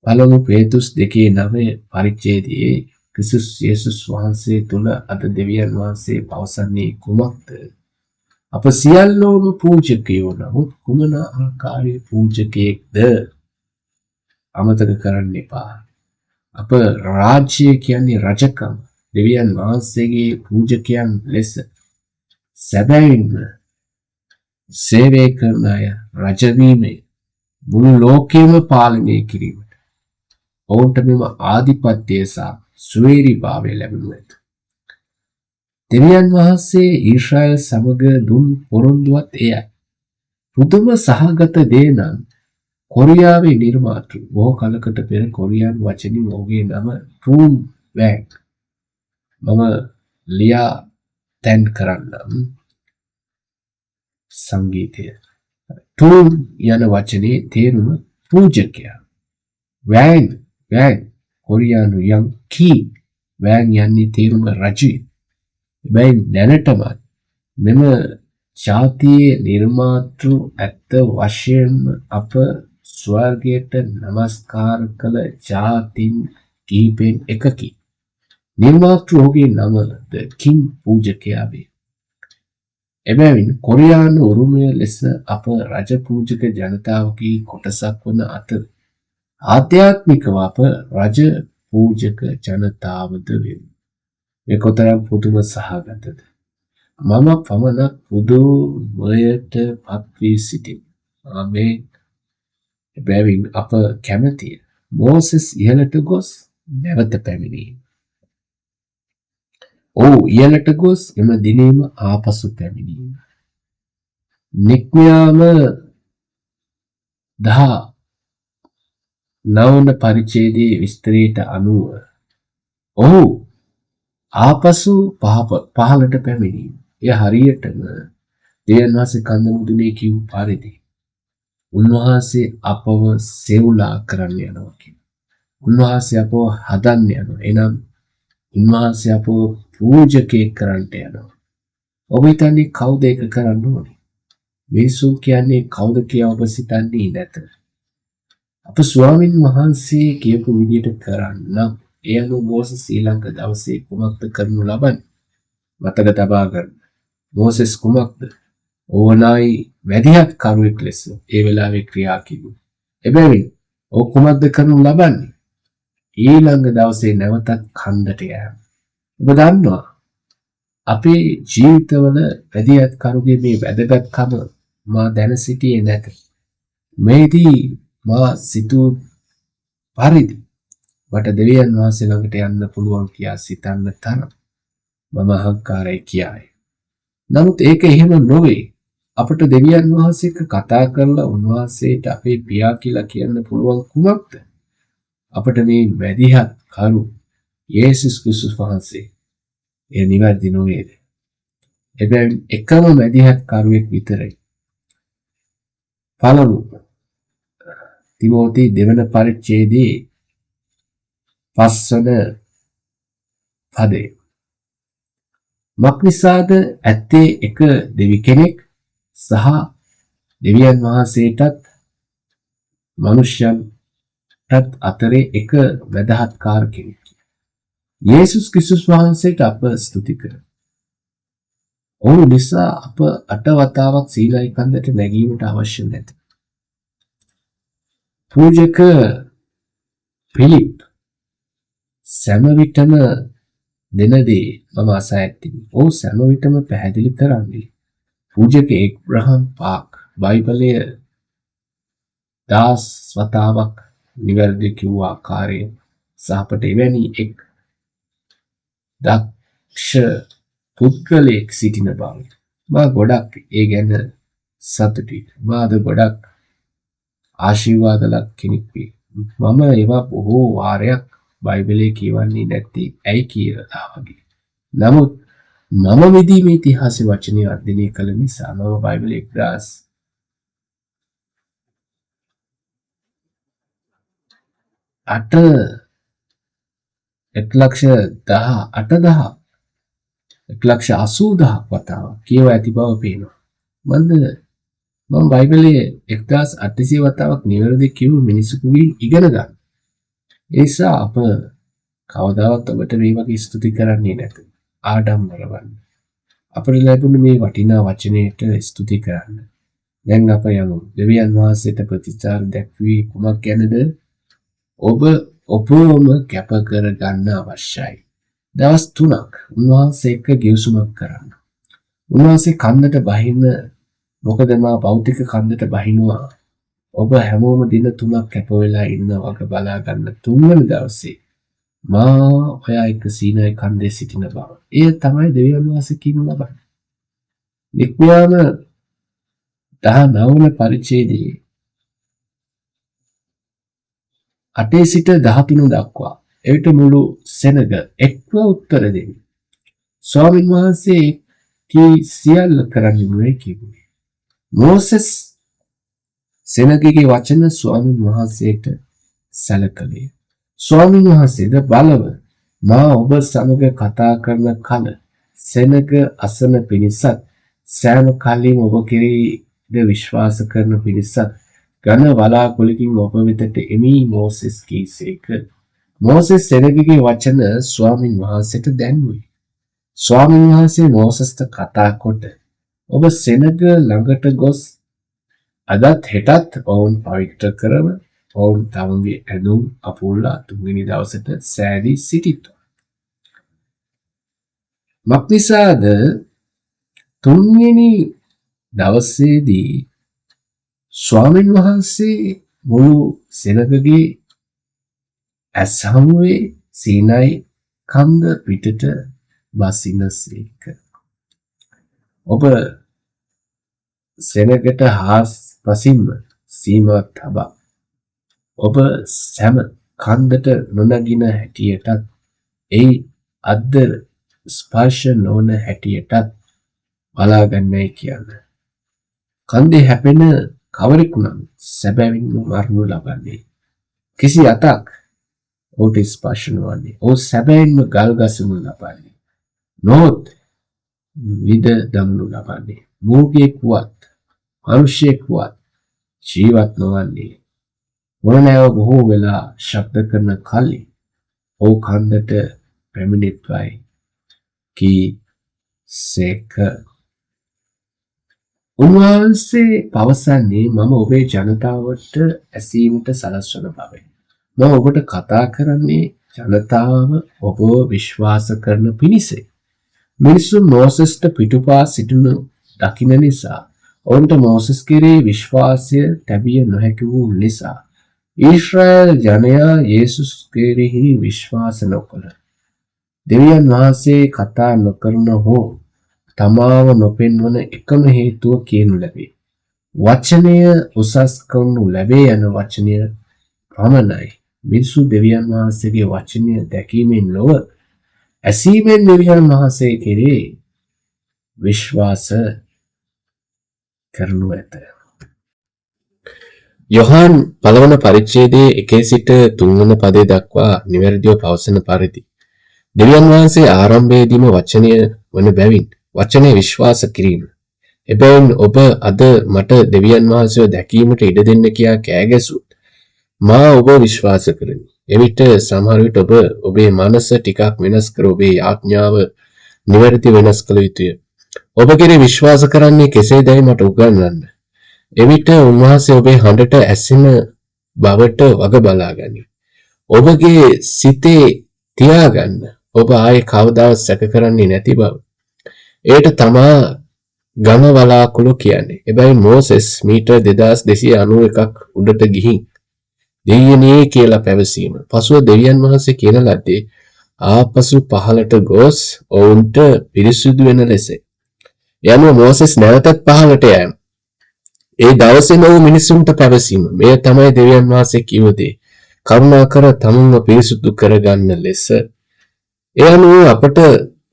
පළමු පේතුස් 2:9 පරිච්ඡේදයේ ක්‍රිස්තුස් යේසුස් වහන්සේ තුල අද දෙවියන් වහන්සේ පවසන්නේ කුමක්ද? අප සියල්ලෝම පූජකයෝ, නමුත් කුමන ආකාරයේ පූජකයෙක්ද? අමතක කරන්න එපා. අප රාජ්‍ය කියන්නේ රජකම, දෙවියන් වහන්සේගේ පූජකයන් ලෙස සැබවින්ම සේවය කරන අය රජවීමේ මුළු ලෝකයම පාලනය කිරීමට ඔවුන්ට මෙම ආධිපත්‍යය සහ සුවෛරීභාවය ලැබෙනු ඇත. දෙවියන් වහන්සේ ඊශ්‍රායල් සමග දුන් පොරොන්දුවත් එයයි. පුදුම සහගත දේ නම් කොරියාවේ නිර්මාතෘ බොහෝ කලකට පෙර කොරියානු වචනින් ඔහුගේ නම ටූන් වෑන් මම ලියා තැන් කරන්නම්. සංගීතය. ටූන් යන වචනේ තේරුම පූජකයා. වෑන් වෑන් කොරියානු යන් කී වෑන් යන්නේ තේරුම රජුයි. හැබැයි දැනටමත් මෙම ජාතියේ නිර්මාතෘ ඇත්ත වශයෙන්ම අප ස්වර්ගයට නමස්කාර කළ ජාතීන් කිහිපෙන් එකකි. නිර්මාතෘ ඔහුගේ නම ද කිම් පූජකයා වේ. එබැවින් කොරියානු උරුමය ලෙස අප රජ පූජක ජනතාවගේ කොටසක් වන අතර ආධ්‍යාත්මිකව අප රජ පූජක ජනතාවද වෙමු. මේ කොතරම් පුදුම සහගතද? මම පමණක් පුදුමයට පත් වී සිටිමි. ආමේන්. එබැවින් අප කැමැතිය මෝසෙස් ඉහළට ගොස් නැවත පැමිණීම. ඔහු ඉහළට ගොස් එම දිනේම ආපසු පැමිණීම. නික්මයාම 19 වන පරිච්ඡේදයේ විස්තරයට අනුව ඔහු ආපසු පහළට පැමිණීම. එය හරියටම දෙවියන් වහන්සේ කන්ද මුදුනේ කිව් පරිදි උන්වහන්සේ අපව සෙවුලා කරන්න යනවා කියලා. උන්වහන්සේ අපව හදන්න යනවා. එනම් උන්වහන්සේ අපව පූජකයෙක් කරන්නට යනවා. ඔබ හිතන්නේ කවුද ඒක කරන්න ඕනේ? මිනිසුන් කියන්නේ කවුද කියලා ඔබ සිතන්නේ නැත. අප ස්වාමින් වහන්සේ කියපු විදියට කරන්න. ඒ අනුව මෝසස් ඊළඟ දවසේ කුමක්ද කරනු ලබන්නේ? මතක තබා ගන්න. මෝසෙස් කුමක්ද? ඕනයි මැදිහත් කරුවෙක් ලෙස ඒ වෙලාවේ ක්‍රියා කිව්වේ. එබැවින් ඔහු කුමක්ද කරනු ලබන්නේ? ඊළඟ දවසේ නැවතත් කන්දට යෑම. ඔබ දන්නවා අපේ ජීවිතවල මැදිහත් කරුගේ මේ වැදගත්කම මා දැන සිටියේ නැත. මේදී මා සිතූ පරිදි මට දෙවියන් වහන්සේ ළඟට යන්න පුළුවන් කියා සිතන්න තරම් මම අහංකාරයි කියායි. නමුත් ඒක එහෙම නොවේ. අපට දෙවියන් වහන්සේ එක්ක කතා කරලා උන්වහන්සේට අපේ පියා කියලා කියන්න පුළුවන් කුමක්ද? අපට මේ මැදිහත් කරු යේසුස් ක්‍රිස්තුස් වහන්සේ එය නිවැරදි නොවේද? එබැවින් එකම මැදිහත් කරුවෙක් විතරයි. පළමු තිමෝති දෙවන පරිච්ඡේදයේ පස්වන පදය. මක්නිසාද ඇත්තේ එක දෙවි කෙනෙක් සහ දෙවියන් වහන්සේටත් මනුෂ්‍යයන්ටත් අතරේ එක මැදහත්කාර කෙනෙක්. යේසුස් ක්‍රිස්තුස් වහන්සේට අප ස්තුති කරමු. ඔහු නිසා අප අට වතාවක් සීනයි කන්දට නැගීමට අවශ්‍ය නැත. පූජක පිලිප් සෑම විටම දෙන දේ මම අසා ඇත්තෙමි. ඔහු සෑම විටම පැහැදිලි කරන්නේ පූජක ඒබ්‍රහම් පාක් බයිබලය දහස් වතාවක් නිවැරදි කිව්ව ආකාරය සහ අපට එවැනි එක් දක්ෂ පුද්ගලයෙක් සිටින බව. මා ගොඩක් ඒ ගැන සතුටුයි. මා අද ගොඩක් ආශිර්වාද ලත් කෙනෙක් වේ. මම ඒවා බොහෝ වාරයක් බයිබලයේ කියවන්නේ නැත්තේ ඇයි කියලා වගේ. නමුත් මම මිදීමේ ඉතිහාසයේ වචනය අධ්‍යයනය කළ නිසා මම බයිබලයේ 1008 1,18,000 1,80,000 වතාවක් කියවා ඇති බව පේනවා. මම බයිබලයේ 1800 වතාවක් නිවැරදි කිව් මිනිසෙකුගෙන් ඉගෙන ගන්න. ඒ නිසා අප කවදාවත් ඔබට මේ වගේ ස්තුති කරන්නේ නැත. ආඩම්බර වන්න. අපට ලැබුණු මේ වටිනා වචනයට ස්තුති කරන්න. දැන් අප යමු. දෙවියන් වහන්සේට ප්‍රතිචාර දැක්වුවේ කුමක් ගැනද? ඔබ ඔබවම කැප කර ගන්න අවශ්‍යයි. දවස් 3ක් උන්වහන්සේ එක්ක ගිවිසුමක් කරන්න. උන්වහන්සේ කන්දට බහින්න, මොකද මා භෞතික කන්දට බහිනවා. ඔබ හැමෝම දින 3ක් කැප වෙලා ඉන්න වග බලා ගන්න තුන්වන දවසේ මා ඔයා එක්ක සීනයි කන්දේ සිටින බව. එය තමයි දෙවියන් වහන්සේ කියනු ලබන්නේ. නික්මයාම 19 වන පරිච්ඡේදයේ 8 සිට 13 දක්වා එවිට මුළු සෙනග එක්ව උත්තර දෙමි. ස්වාමින් වහන්සේ කී සියල්ල කරන්නෙමුයි කිව්වේ. මෝසෙස් සෙනගගේ වචන ස්වාමින් වහන්සේට සැලකලේ. ස්වාමින් වහන්සේද බලව මා ඔබ සමග කතා කරන කල සෙනග අසන පිණිසත් සෑම කල්හිම ඔබ කෙරෙහිද විශ්වාස කරන පිණිසත් ඝන වලාකුළකින් ඔබ වෙතට එමි මෝසෙස් කීසේක. මෝසෙස් සෙනගගේ වචන ස්වාමින් වහන්සේට දැන්වුවේ. ස්වාමින් වහන්සේ මෝසෙස්ට කතා කොට ඔබ සෙනග ළඟට ගොස් අදත් හෙටත් ඔවුන් පවිත්‍ර කරව ඔවුන් තමුන්ගේ ඇඳුම් අපුල්ලා තුන්වෙනි දවසට සෑදී සිටිත්වා. මක්නිසාද තුන්වෙනි දවසේදී ස්වාමින් වහන්සේ මුළු සෙනගගේ ඇස් හමුවේ සීනයි කන්ද පිටට බසිනසේක. ඔබ සෙනගට හාත්පසින්ම සීමා තබා ඔබ සැම කන්දට නොනගින හැටියටත් එයි අද්දර ස්පර්ශ නොවන හැටියටත් බලාගන්නයි කියන්න. කන්දේ හැපෙන කවරෙකු නම් සැබවින්ම මරණු ලබන්නේ. කිසි අතක් ඔහුට ස්පර්ශ නොවන්නේ. ඔහු සැබවින්ම ගල් ගසනු ලබන්නේ. නොහොත් විද දමනු ලබන්නේ. මූගයෙක් වුවත් මනුෂ්‍යයෙක් වුවත් ජීවත් නොවන්නේ. හොරනෑව බොහෝ වෙලා ශබ්ද කරන කල්හි ඔහු කන්දට පැමිණෙත්වයි කී සේක. උන්වහන්සේ පවසන්නේ මම ඔබේ ජනතාවට ඇසීමට සලස්වන බවයි. මම ඔබට කතා කරන්නේ ජනතාව ඔබව විශ්වාස කරන පිණිසයි. මිනිසුන් මෝසෙස්ට පිටුපා සිටිනු දකින නිසා ඔවුන්ට මෝසෙස් කෙරෙහි විශ්වාසය තැබිය නොහැකි වූ නිසා ඊශ්‍රායල් ජනයා යේසුස් කෙරෙහි විශ්වාස නොකළ. දෙවියන් වහන්සේ කතා නොකරන හෝ තමාව නොපෙන්වන එකම හේතුව කියනු ලැබේ. වචනය උසස් කරනු ලැබේ යන වචනය පමණයි. මිනිසු දෙවියන් වහන්සේගේ වචනය දැකීමෙන් නොව ඇසීමෙන් දෙවියන් වහන්සේ කෙරේ විශ්වාස කරනු ඇත. යොහාන් පළවන පරිච්ඡේදයේ 1 සිට 3 වන පදය දක්වා නිවැරදිව පවසන පරිදි දෙවියන් වහන්සේ ආරම්භයේදීම වචනය වන බැවින් වචනය විශ්වාස කිරීම. එබැවින් ඔබ අද මට දෙවියන් වහන්සේව දැකීමට ඉඩ දෙන්න කියා කෑ ගැසුවොත් මා ඔබ විශ්වාස කරමි. එවිට සමහර විට ඔබ ඔබේ මනස ටිකක් වෙනස් කර ඔබේ යාඥාව නිවැරදි වෙනස් කළ යුතුය. ඔබ කෙරේ විශ්වාස කරන්නේ කෙසේදැයි මට උගන්වන්න. එවිට උන්වහන්සේ ඔබේ හඬට ඇසෙන බවට වග බලා ගනී. ඔබගේ සිතේ තියාගන්න ඔබ ආයේ කවදාවත් සැක කරන්නේ නැති බව. එයට තමා ඝන වලාකුළු කියන්නේ. එබැවින් මෝසෙස් මීටර් 2291ක් උඩට ගිහින් දෙයියනේ කියලා පැවසීම. පසුව දෙවියන් වහන්සේ කියන ලද්දේ ආපසු පහළට ගොස් ඔවුන්ට පිරිසුදු වෙන ලෙසයි. ඒ අනුව මෝසෙස් නැවතත් පහළට යෑම. ඒ දවසේම ඔහු මිනිසුන්ට පැවසීම. මෙය තමයි දෙවියන් වහන්සේ කිව්ව දේ. කරුණාකර තමුන්ව පිරිසුදු කරගන්න ලෙස. ඒ අනුව අපට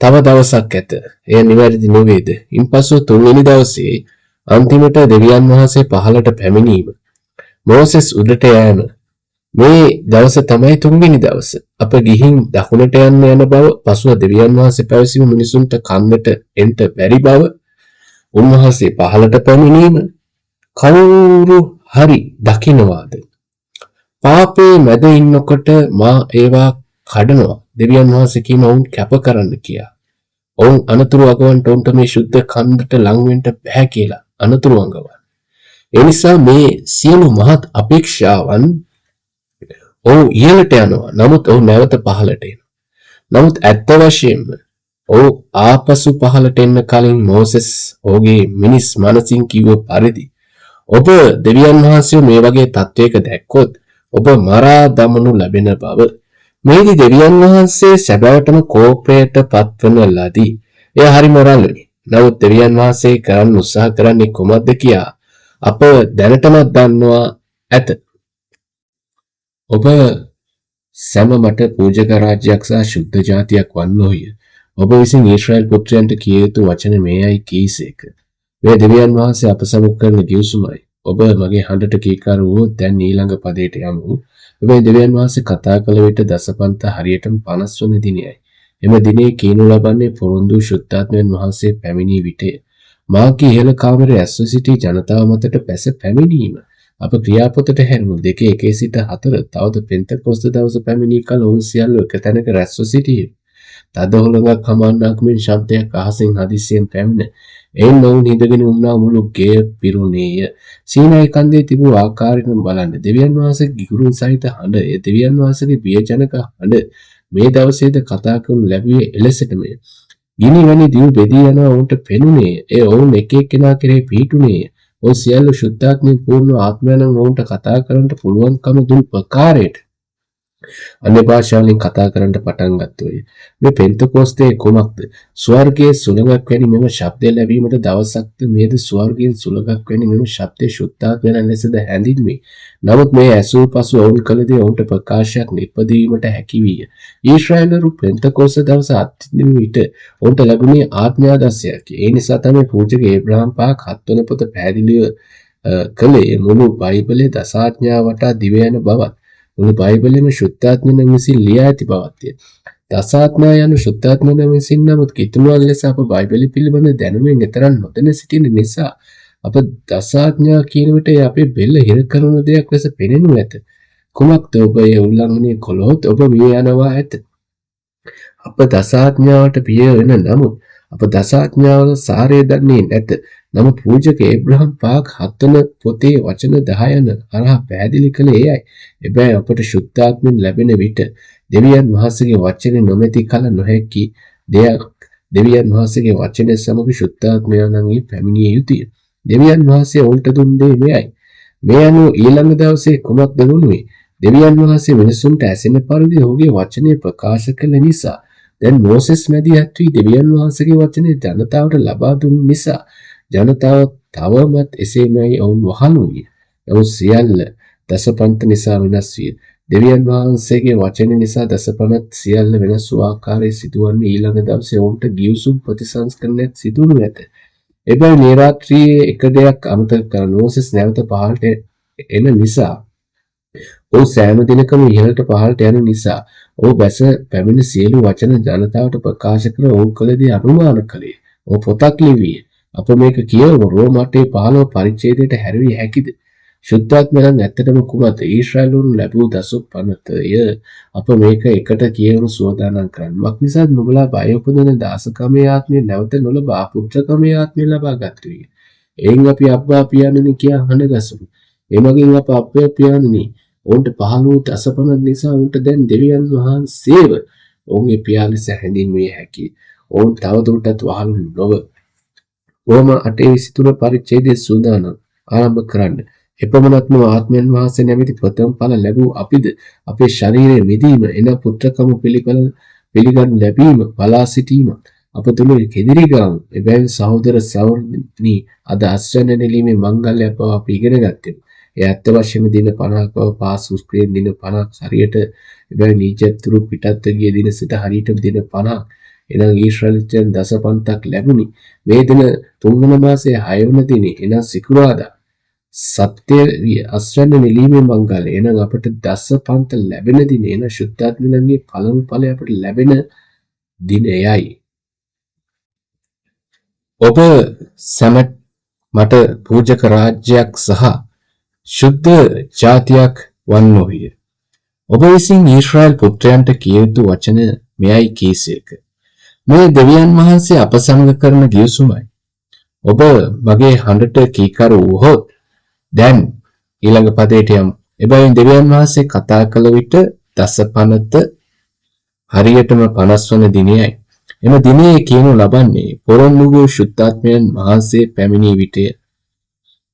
තව දවසක් ඇත. එය නිවැරදි නොවේද? ඉන්පසු තුන්වෙනි දවසේ අන්තිමට දෙවියන් වහන්සේ පහළට පැමිණීම. මෝසෙස් උඩට යෑම. මේ දවස තමයි තුන්වෙනි දවස. අප ගිහින් දකුණට යන්න යන බව, පසුව දෙවියන් වහන්සේ පැවසීම මිනිසුන්ට කන්දට එන්ට බැරි බව, උන්වහන්සේ පහළට පැමිණීම කවුරු හරි දකිනවාද? පාපේ මැද ඉන්නකොට මා ඒවා කඩනවා. දෙවියන් වහන්සේ කියන ඔවුන් කැප කරන්න කියා. ඔවුන් අනතුරු අගවන්ට ඔවුන්ට මේ ශුද්ධ කන්දට ලං වෙන්න බැහැ කියලා අනතුරු අඟවන. ඒ නිසා මේ සියලු මහත් අපේක්ෂාවන් ඔවුන් ඉහළට යනවා. නමුත් ඔවුන් නැවත පහළට එනවා. නමුත් ඇත්ත වශයෙන්ම ඔව් ආපසු පහළට එන්න කලින් මෝසෙස් ඔහුගේ මිනිස් මනසින් කිව්ව පරිදි ඔබ දෙවියන් වහන්සේව මේ වගේ තත්වයක දැක්කොත් ඔබ මරා දමනු ලැබෙන බව. මෙහිදී දෙවියන් වහන්සේ සැබෑවටම කෝපයට පත්වන ලදී. එය හරි මොරල්ලුයි. නමුත් දෙවියන් වහන්සේ කරන්න උත්සාහ කරන්නේ කුමක්ද කියා අප දැනටමත් දන්නවා ඇත. ඔබ සැම මට පූජක රාජ්‍යයක් සහ ශුද්ධ ජාතියක් වන්නෝය. ඔබ විසින් ඊශ්‍රායල් පුත්‍රයන්ට කිය යුතු වචන මේයයි කීසේක. මේ දෙවියන් වහන්සේ අප සමග කරන ගිවිසුමයි. ඔබ මගේ හඬට කීකරු වුවොත් දැන් ඊළඟ පදයට යමු. හැබැයි දෙවියන් වහන්සේ කතා කළ විට දසපන්ත හරියටම 50 වන දිනයයි. එම දිනේ කියනු ලබන්නේ පොරොන්දු ශුද්ධාත්මයන් වහන්සේ පැමිණි විටය. මාගේ ඉහළ කාමරයේ ඇස්ව සිටි ජනතාව මතට පැස පැමිණීම. අප ක්‍රියාපොතට හැරුණු 2 1 සිට 4 තවද පෙන්තකොස්ත දවස පැමිණි කල ඔවුන් සියල්ල එක තැනක රැස්ව සිටියේ. තද හුළඟක් හමන්නාක් මෙන් ශබ්දයක් අහසින් හදිසියෙන් පැමිණ එයින් ඔවුන් හිඳගෙන උන්නා මුළු ගෙය පිරුණේය. සීනයි කන්දේ තිබූ ආකාරයෙන් බලන්න. දෙවියන් වහන්සේගේ ගිගුරුන් සහිත හඬ, එය දෙවියන් වහන්සේගේ බියජනක හඬ මේ දවසේද කතා කරනු ලැබුවේ එලෙසටමය. ගිනි වැනි දිව් බෙදී යනවා ඔවුන්ට පෙනුනේය. එය ඔවුන් එක එක්කෙනා කෙරෙහි පිහිටුනේය. ඔවුන් සියල්ල ශුද්ධාත්මයෙන් පූර්ණ ආත්මයන්න් ඔවුන්ට කතා කරන්නට පුළුවන්කම දුන් ප්‍රකාරයට අන්‍ය භාෂාවලින් කතා කරන්නට පටන් ගත්තෝය. මේ පෙන්තකොස්තේ කුමක්ද? ස්වර්ගයේ සුළඟක් වැනි මෙම ශබ්දය ලැබීමට දවසක්ද මේද ස්වර්ගයෙන් සුළඟක් වැනි මෙම ශබ්දය ශුද්ධාත්මයන් ලෙසද හැඳින්වේ. නමුත් මේ ඇසූ පසු ඔවුන් කළ දේ ඔවුන්ට ප්‍රකාශයක් නිපදවීමට හැකි විය. ඊශ්‍රායලරු පෙන්තකොස්ත දවස අත්විඳින විට ඔවුන්ට ලැබුණේ ආත්මයාදර්ශයක්. ඒ නිසා තමයි පූජක ඒබ්‍රහම් පහක් හත්වන පොත පැහැදිලිව කළේ මුළු බයිබලයේ දසාඥා වටා දිව යන බවත් මුළු බයිබලයේම ශුද්ධාත්මයන් විසින් ලියා ඇති බවත්ය. දසාඥා යනු ශුද්ධාත්මයන් විසින් නමුත් කිතුනුවන් ලෙස අප බයිබලය පිළිබඳ දැනුමින් එතරම් නොදැන සිටින නිසා අප දසාඥා කියන විට එය අපේ බෙල්ල හිර කරන දෙයක් ලෙස පෙනෙනු ඇත. කුමක්ද ඔබ එය උල්ලංඝනය කළොත් ඔබ මිය යනවා ඇත. අප දසාඥාවට බිය වෙන නමුත් අප දසාඥාවල සාරය දන්නේ නැත. නමුත් පූජක ඒබ්‍රහම් පහක් හත්වන පොතේ වචන 10 යන හරහා පැහැදිලි කළේ එයයි. එබැවින් අපට ශුද්ධාත්මෙන් ලැබෙන විට දෙවියන් වහන්සේගේ වචනේ නොමැති කල නොහැකි දෙයක් දෙවියන් වහන්සේගේ වචනය සමග ශුද්ධාත්මයාණන්ගේ පැමිණිය යුතුය. දෙවියන් වහන්සේ ඔවුන්ට දුන් දේ මෙයයි. මේ අනුව ඊළඟ දවසේ කුමක්ද වුණේ? දෙවියන් වහන්සේ මිනිසුන්ට ඇසෙන පරිදි ඔහුගේ වචනය ප්‍රකාශ කළ නිසා දැන් මෝසෙස් මැදිහත් වී දෙවියන් වහන්සේගේ වචනය ජනතාවට ලබා දුන් නිසා ජනතාව තවමත් එසේමයි ඔවුන් වහල් වූයේ. නමුත් සියල්ල දසපන්ත නිසා වෙනස් විය. දෙවියන් වහන්සේගේ වචනය නිසා දසපනත් සියල්ල වෙනස් වූ ආකාරයේ සිදුවන්නේ ඊළඟ දවසේ ඔවුන්ට ගිවිසුම් ප්‍රතිසංස්කරණයක් සිදු වනු ඇත. එබැවින් මේ රාත්‍රියේ එක දෙයක් අමතක කරන්න මෝසෙස් නැවත පහළට එන නිසා ඔහු සෑම දිනකම ඉහළට පහළට යන නිසා ඔහු බැස පැමිණ සියලු වචන ජනතාවට ප්‍රකාශ කර ඔහු කළ දේ අනුමාන කළේ. ඔහු පොතක් ලිව්වේ. අප මේක කියවමු. රෝම 8:15 පරිච්ඡේදයට හැරවිය හැකිද? ශුද්ධාත්මයන් ඇත්තටම කුමක්ද? ඊශ්‍රායලවරුන් ලැබූ දසුප්පනතය. අප මේක එකට කියවමු සූදානම් කරන්න. මක්නිසාද නුඹලා බය උපදවන දාසකමේ ආත්මය නැවත නොලබා පුත්‍රකමේ ආත්මය ලබා ගත්තුය. එයින් අපි අබ්බා පියාණනි කියා හඬ ගසමු. එමගින් අප අපේ පියාණනි ඔවුන්ට පහළ වූ දසපනත් නිසා ඔවුන්ට දැන් දෙවියන් වහන්සේව ඔවුන්ගේ පියා ලෙස හැඳින්විය හැකිය. ඔවුන් තවදුරටත් වහලු නොව. රෝම 8:23 පරිච්ඡේදයේ සූදානම් ආරම්භ කරන්න. එපමණක් නොව ආත්මයන් වහන්සේ නැමැති ප්‍රථම ඵල ලැබූ අපිද අපේ ශරීරයේ මිදීම එන පුත්‍රකම පිළිගනු ලැබීම බලා සිටීම අප තුළ කෙදිරි ගාමු. එබැවින් සහෝදර සහෝදරනි අද අස්වැන්න නෙලීමේ මංගල්‍යයක් බව අපි ඉගෙන ගත්තෙමු. එය ඇත්ත වශයෙන්ම දින 50ක් බව පාස්කු ක්‍රියෙන් දින 50ක් හරියට එබැවින් ඊජිප්තුරු පිටත්ව ගිය දින සිට හරියටම දින 50ක් එනම් ඊශ්‍රායලයන් දසපන්තක් ලැබුණි. මේ දින තුන්වන මාසයේ 6 වන දිනේ එනම් සිකුරාදා සත්‍ය විය අස්වැන්න නෙලීමේ මංගල්‍ය. එනම් අපට දසපන්ත ලැබෙන දිනේ එනම් ශුද්ධාත්මයන්ගේ පළමු ඵලය අපට ලැබෙන දිනයයි. ඔබ සැම මට පූජක රාජ්‍යයක් සහ ශුද්ධ ජාතියක් වන්නෝය. ඔබ විසින් ඊශ්‍රායල් පුත්‍රයන්ට කිය යුතු වචන මෙයයි කීසේක. මේ දෙවියන් වහන්සේ අප සමග කරන ගිවිසුමයි. ඔබ මගේ හඬට කීකරු වූහොත් දැන් ඊළඟ පදයට යමු. එබැවින් දෙවියන් වහන්සේ කතා කළ විට දසපනත හරියටම 50 වන දිනයයි. එම දිනයේ කියනු ලබන්නේ පොරොන්දු වූ ශුද්ධාත්මයන් වහන්සේ පැමිණි විටය.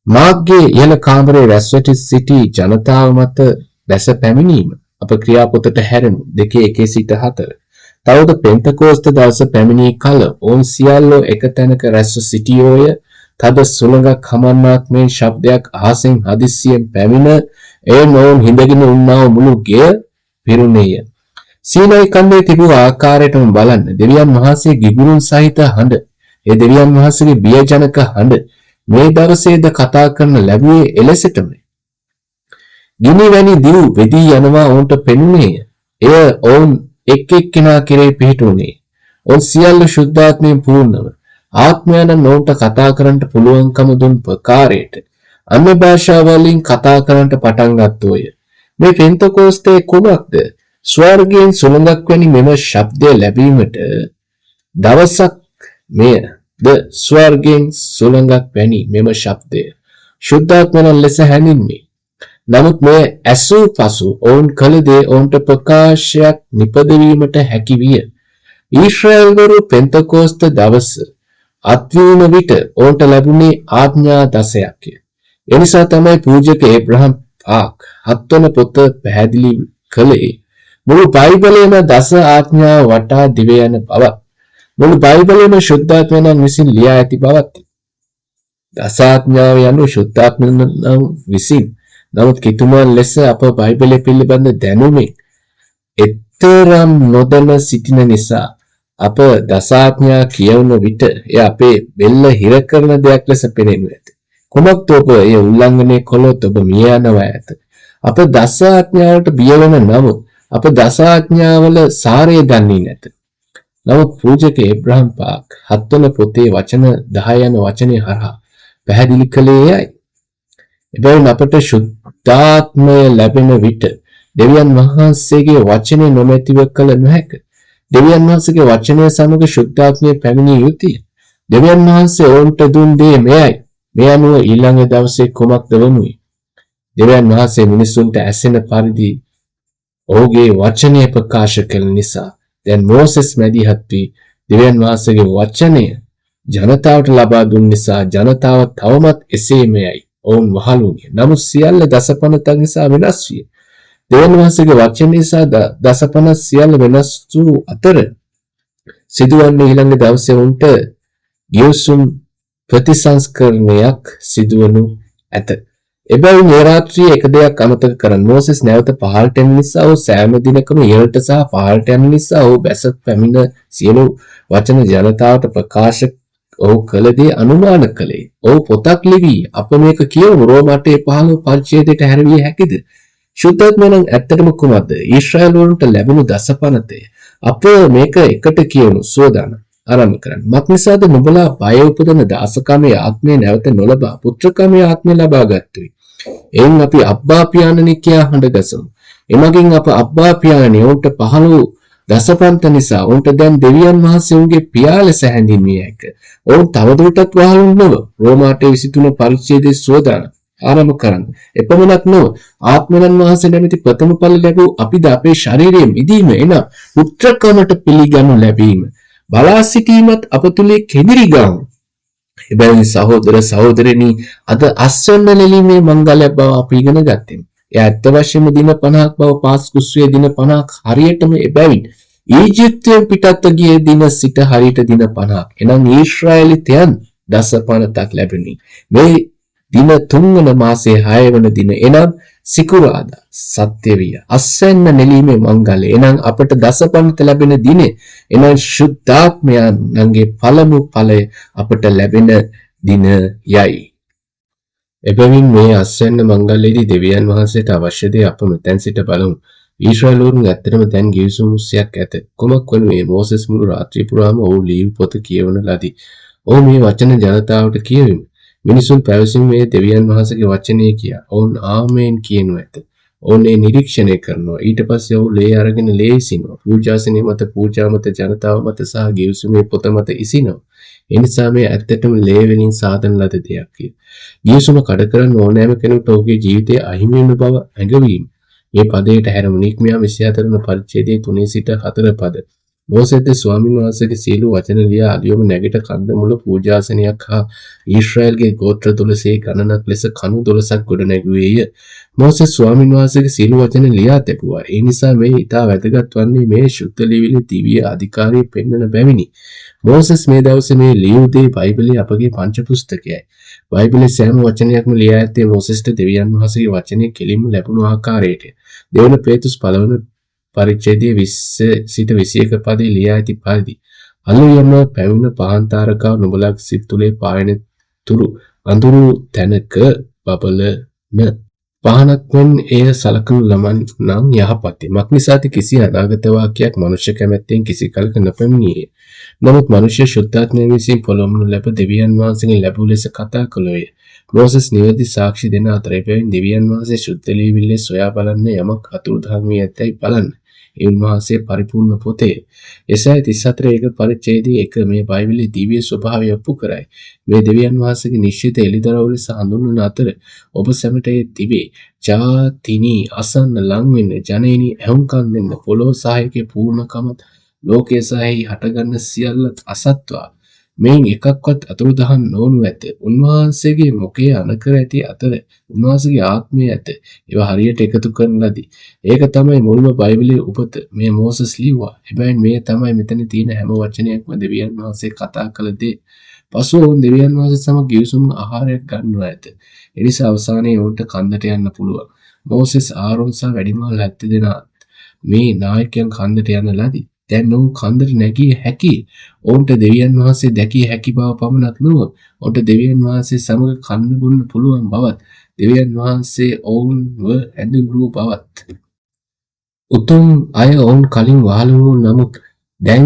මාගේ ඉහළ කාමරයේ රැස්ව සිටි ජනතාව මත බැස පැමිණීම අප ක්‍රියාපොතට හැරෙනු 2 1 සිට 4. තවද පෙන්තකෝස්ත දවස පැමිණි කල ඔවුන් සියල්ලෝ එක තැනක රැස්ව සිටියෝය. තද සුළඟක් හමන්නාක් මෙන් ශබ්දයක් අහසින් හදිස්සියෙන් පැමිණ එය ඔවුන් හිඳගෙන උන්නා වූ මුළු ගෙය පිරුණේය. සීනයි කන්දේ තිබූ ආකාරයටම බලන්න. දෙවියන් වහන්සේ ගිගුරුන් සහිත හඬ, ඒ දෙවියන් වහන්සේගේ බියජනක හඬ මේ දවසේද කතා කරන ලැබුවේ එලෙසටමයි. ගිනි වැනි දිව් වෙදී යනවා ඔවුන්ට පෙනුනේය. එය ඔවුන් එක් එක්කෙනා කෙරෙහි පිහිටුණේ. ඔවුන් සියල්ල ශුද්ධාත්මයෙන් පූර්ණව ආත්මයන්න් ඔවුන්ට කතා කරන්නට පුළුවන්කම දුන් ප්‍රකාරයට අන්‍ය භාෂාවලින් කතා කරන්නට පටන් ගත්තෝය. මේ පෙන්තකෝස්තේ කුමක්ද? ස්වර්ගයෙන් සුළඟක් වැනි මෙම ශබ්දය ලැබීමට දවසක් මෙය ද ස්වර්ගයෙන් සුළඟක් වැනි මෙම ශබ්දය ශුද්ධාත්මයන් ලෙස හැඳින්වේ. නමුත් මෙය ඇසූ පසු ඔවුන් කළ දේ ඔවුන්ට ප්‍රකාශයක් නිපදවීමට හැකි විය. ඊශ්‍රායල්වරු පෙන්තකෝස්ත දවස අත්වීම විට ඔවුන්ට ලැබුණේ ආඥා දසයක්ය. එනිසා තමයි පූජක ඒබ්‍රහම් පාක් හත්වන පොත පැහැදිලි කළේ මුළු බයිබලයේම දස ආඥාව වටා දිව යන බවත්, මුළු බයිබලයේම ශුද්ධාත්මයන් විසින් ලියා ඇති බවත්. දස ආඥාව යනු ශුද්ධාත්මයන් විසින්, නමුත් කිතුමන් ලෙස අප බයිබලය පිළිබඳ දැනුමින් එතරම් නොදැන සිටින නිසා අප දසාඥා කියවන විට එය අපේ බෙල්ල හිර කරන දෙයක් ලෙස පෙනෙනු ඇත. කුමක්ද ඔබ එය උල්ලංඝනය කළොත් ඔබ මිය යනවා ඇත. අප දස ආඥාවට බිය වෙන නමුත් අප දස ආඥාවල සාරය දන්නේ නැත. නමුත් පූජක ඒබ්‍රහම් පාක් හත්වන පොතේ වචන 10 යන වචනය හරහා පැහැදිලි කළේ එයයි. එබැවින් අපට ශුද්ධාත්මය ලැබෙන විට දෙවියන් වහන්සේගේ වචනය නොමැතිව කළ නොහැක. දෙවියන් වහන්සේගේ වචනය සමග ශුද්ධාත්මය පැමිණිය යුතුය. දෙවියන් වහන්සේ ඔවුන්ට දුන් දේ මෙයයි. මේ අනුව ඊළඟ දවසේ කුමක්ද වනුයේ? දෙවියන් වහන්සේ මිනිසුන්ට ඇසෙන පරිදි ඔහුගේ වචනය ප්‍රකාශ කළ නිසා දැන් මෝසෙස් මැදිහත් වී දෙවියන් වහන්සේගේ වචනය ජනතාවට ලබා දුන් නිසා ජනතාව තවමත් එසේමයයි ඔවුන් වහල් වුණේ. නමුත් සියල්ල දසපනතක් නිසා වෙනස් විය. දෙවියන් වහන්සේගේ වචන නිසා දසපනත් සියල්ල වෙනස් වූ අතර සිදුවන්නේ ඊළඟ දවසේ උන්ට ගිවිසුම් ප්‍රතිසංස්කරණයක් සිදුවනු ඇත. එබැවින් ඒ රාත්‍රියේ එක දෙයක් අමතක කරන්න. මෝසෙස් නැවත පහළට එන නිසා ඔහු සෑම දිනකම ඉහළට සහ පහළට යන නිසා ඔහු බැස පැමිණ සියලු වචන ජනතාවට ප්‍රකාශ ඔහු කළ දේ අනුමාන කළේ. ඔහු පොතක් ලිවී අප මේක කියවමු. රෝම 8:15 පරිච්ඡේදයට හැරවිය හැකිද? ශුද්ධාත්මය නම් ඇත්තටම කුමක්ද? ඊශ්‍රායල් වරුන්ට ලැබුණු දසපනතය. අප මේක එකට කියමු. සෝදානම්. ආරම්භ කරන්න. මක්නිසාද නුඹලා බය උපදන දාසකමේ ආත්මය නැවත නොලබා පුත්‍රකමේ ආත්මය ලබා ගත්තුයි. එයින් අපි අබ්බා පියාණනි කියා හඬ ගසමු. එමගින් අප අබ්බා පියාණනි ඔවුන්ට පහළ වූ දසපන්ත නිසා ඔවුන්ට දැන් දෙවියන් වහන්සේ ඔවුන්ගේ පියා ලෙස හැඳින්විය හැක. ඔවුන් තවදුරටත් වහලුන් නොව. රෝම 8:23 පරිච්ඡේදයේ සෝදානම්. ආරම්භ කරන්න. එපමණක් නොව ආත්මයන් වහන්සේ නැමැති ප්‍රථම ඵල ලැබූ අපිද අපේ ශරීරයේ මිදීම එන පුත්‍රකමට පිළිගනු ලැබීම බලා සිටීමත් අප තුලේ කෙදිරි ගාමු. එබැවින් සහෝදර සහෝදරනි, අද අස්වැන්න නෙලීමේ මංගලයක් බව අපි ඉගෙන ගත්තෙමු. එය ඇත්ත වශයෙන්ම දින 50ක් බව පාස්කු උත්සවයේ දින 50ක් හරියටම එබැවින් ඊජිප්තුවෙන් පිටත්ව ගිය දින සිට හරියට දින 50ක්. එනම් ඊශ්‍රායලිතයන් දස පනතක් ලැබුණි. මේ දින තුන්වන මාසයේ 6 වන දින එනම් සිකුරාදා සත්‍ය විය. අස්වැන්න නෙලීමේ මංගලය. එනම් අපට දසපනත ලැබෙන දිනේ එනම් ශුද්ධාත්මයන්ගේ පළමු ඵලය අපට ලැබෙන දින යයි. එබැවින් මේ අස්වැන්න මංගල්‍යයේදී දෙවියන් වහන්සේට අවශ්‍ය දේ අප මෙතැන් සිට බලමු. ඊශ්‍රායලවරුන් ඇත්තටම දැන් ගිවිසුම් උත්සවයක් ඇත. කුමක් වනුයේ මෝසෙස් මුළු රාත්‍රිය පුරාම ඔහු ලියු පොත කියවන ලදී. ඔහු මේ වචන ජනතාවට කියවීම. මිනිසුන් පැවසීම මේ දෙවියන් වහන්සේගේ වචනය කියා. ඔවුන් ආමේන් කියනු ඇත. ඔවුන් ඒ නිරීක්ෂණය කරනවා. ඊට පස්සේ ඔහු ලේ අරගෙන ලේ ඉසිනවා. පූජාසනය මත, පූජා මත, ජනතාව මත සහ ගිවිසුමේ පොත මත ඉසිනවා. ඒ නිසා මේ ඇත්තටම ලේ වලින් සාදන ලද දෙයක්. ගිවිසුම කඩ කරන්න ඕනෑම කෙනෙකුට ඔහුගේ ජීවිතය අහිමි වෙන බව ඇඟවීම. මේ පදයට හැරමු. නික්මියා 24 වන පරිච්ඡේදයේ 3 සිට 4 පද. මෝසෙස්ද ස්වාමින් වහන්සේගේ සියලු වචන ලියා අලියොම නැගිට කන්ද මුල පූජාසනයක් හා ඊශ්‍රායල්ගේ ගෝත්‍ර 12 ගණනක් ලෙස කණු 12ක් ගොඩ නැගුවේය. මෝසෙස් ස්වාමින් වහන්සේගේ සියලු වචන ලියා තැබුවා. ඒ නිසා මේ ඉතා වැදගත් වන්නේ මේ ශුද්ධ ලියවිලි දිව්‍ය අධිකාරිය පෙන්වන බැවිනි. මෝසෙස් මේ දවසේ මේ ලියූ දේ බයිබලයේ අපගේ පංච පුස්තකයයි. බයිබලයේ සෑම වචනයක්ම ලියා ඇත්තේ මෝසෙස්ට දෙවියන් වහන්සේගේ වචනය කෙලින්ම ලැබුණු ආකාරයට. දෙවන පේතුස් පළවන පරිච්ඡේදයේ 20 සිට 21 පදේ ලියා ඇති පරිදි අලුයම පැමිණ පහන් තාරකාව නුඹලාගේ සිත් තුලේ පායන තුරු අඳුරු තැනක බබලන පහනක් මෙන් එය සලකනු ලබන නම් යහපත්ය. මක්නිසාද කිසි අනාගත වාක්‍යයක් මනුෂ්‍ය කැමැත්තෙන් කිසි කලක නොපැමිණියේය. නමුත් මනුෂ්‍ය ශුද්ධාත්මය විසින් පොළොමනු ලැබ දෙවියන් වහන්සේගෙන් ලැබූ ලෙස කතා කළෝය. මෝසස් නිවැරදි සාක්ෂි දෙන අතර එබැවින් දෙවියන් වහන්සේ ශුද්ධ ලියවිල්ලේ සොයා බලන්න යමක් අතුරුදහන් වී ඇතැයි බලන්න. ඒ උන්වහන්සේ පරිපූර්ණ පොතේ. යෙසායා 34 එක පරිච්ඡේදයේ 1 මේ බයිබලයේ දිව්‍ය ස්වභාවය ඔප්පු කරයි. මේ දෙවියන් වහන්සේගේ නිශ්චිත එළිදරව් ලෙස හඳුන්වන අතර ඔබ සැමට ඒ තිබේ. ජාතිනි අසන්න ලං වෙන්න, ජනයිනි ඇහුම්කන් දෙන්න, පොළොව සහායකයේ පූර්ණකමත් ලෝකයේ සහ එහි හටගන්න සියල්ලත් අසත්වා. මෙයින් එකක්වත් අතුරුදහන් නොවනු ඇත. උන්වහන්සේගේ මුඛය අනකර ඇති අතර උන්වහන්සේගේ ආත්මය ඇත. ඒවා හරියට එකතු කරන ලදී. ඒක තමයි මුල්ම බයිබලයේ උපත. මේ මෝසස් ලිව්වා. එබැවින් මේ තමයි මෙතන තියෙන හැම වචනයක්ම දෙවියන් වහන්සේ කතා කළ දේ. පසුව ඔවුන් දෙවියන් වහන්සේ සමග ගිවිසුම් ආහාරයක් ගන්නවා ඇත. එනිසා අවසානයේ ඔවුන්ට කන්දට යන්න පුළුවන්. මෝසෙස්, ආරොන් සහ වැඩිමහල් 70 දෙනා මේ නායකයන් කන්දට යන ලදී. දැන් ඔවුන් කන්දට නැගිය හැකිය. ඔවුන්ට දෙවියන් වහන්සේ දැකිය හැකි බව පමණක් නොව, ඔවුන්ට දෙවියන් වහන්සේ සමග කන්න බොන්න පුළුවන් බවත්, දෙවියන් වහන්සේ ඔවුන්ව හැඳින්වූ බවත්. උතුම් අය ඔවුන් කලින් වහල් වූ නමුත් දැන්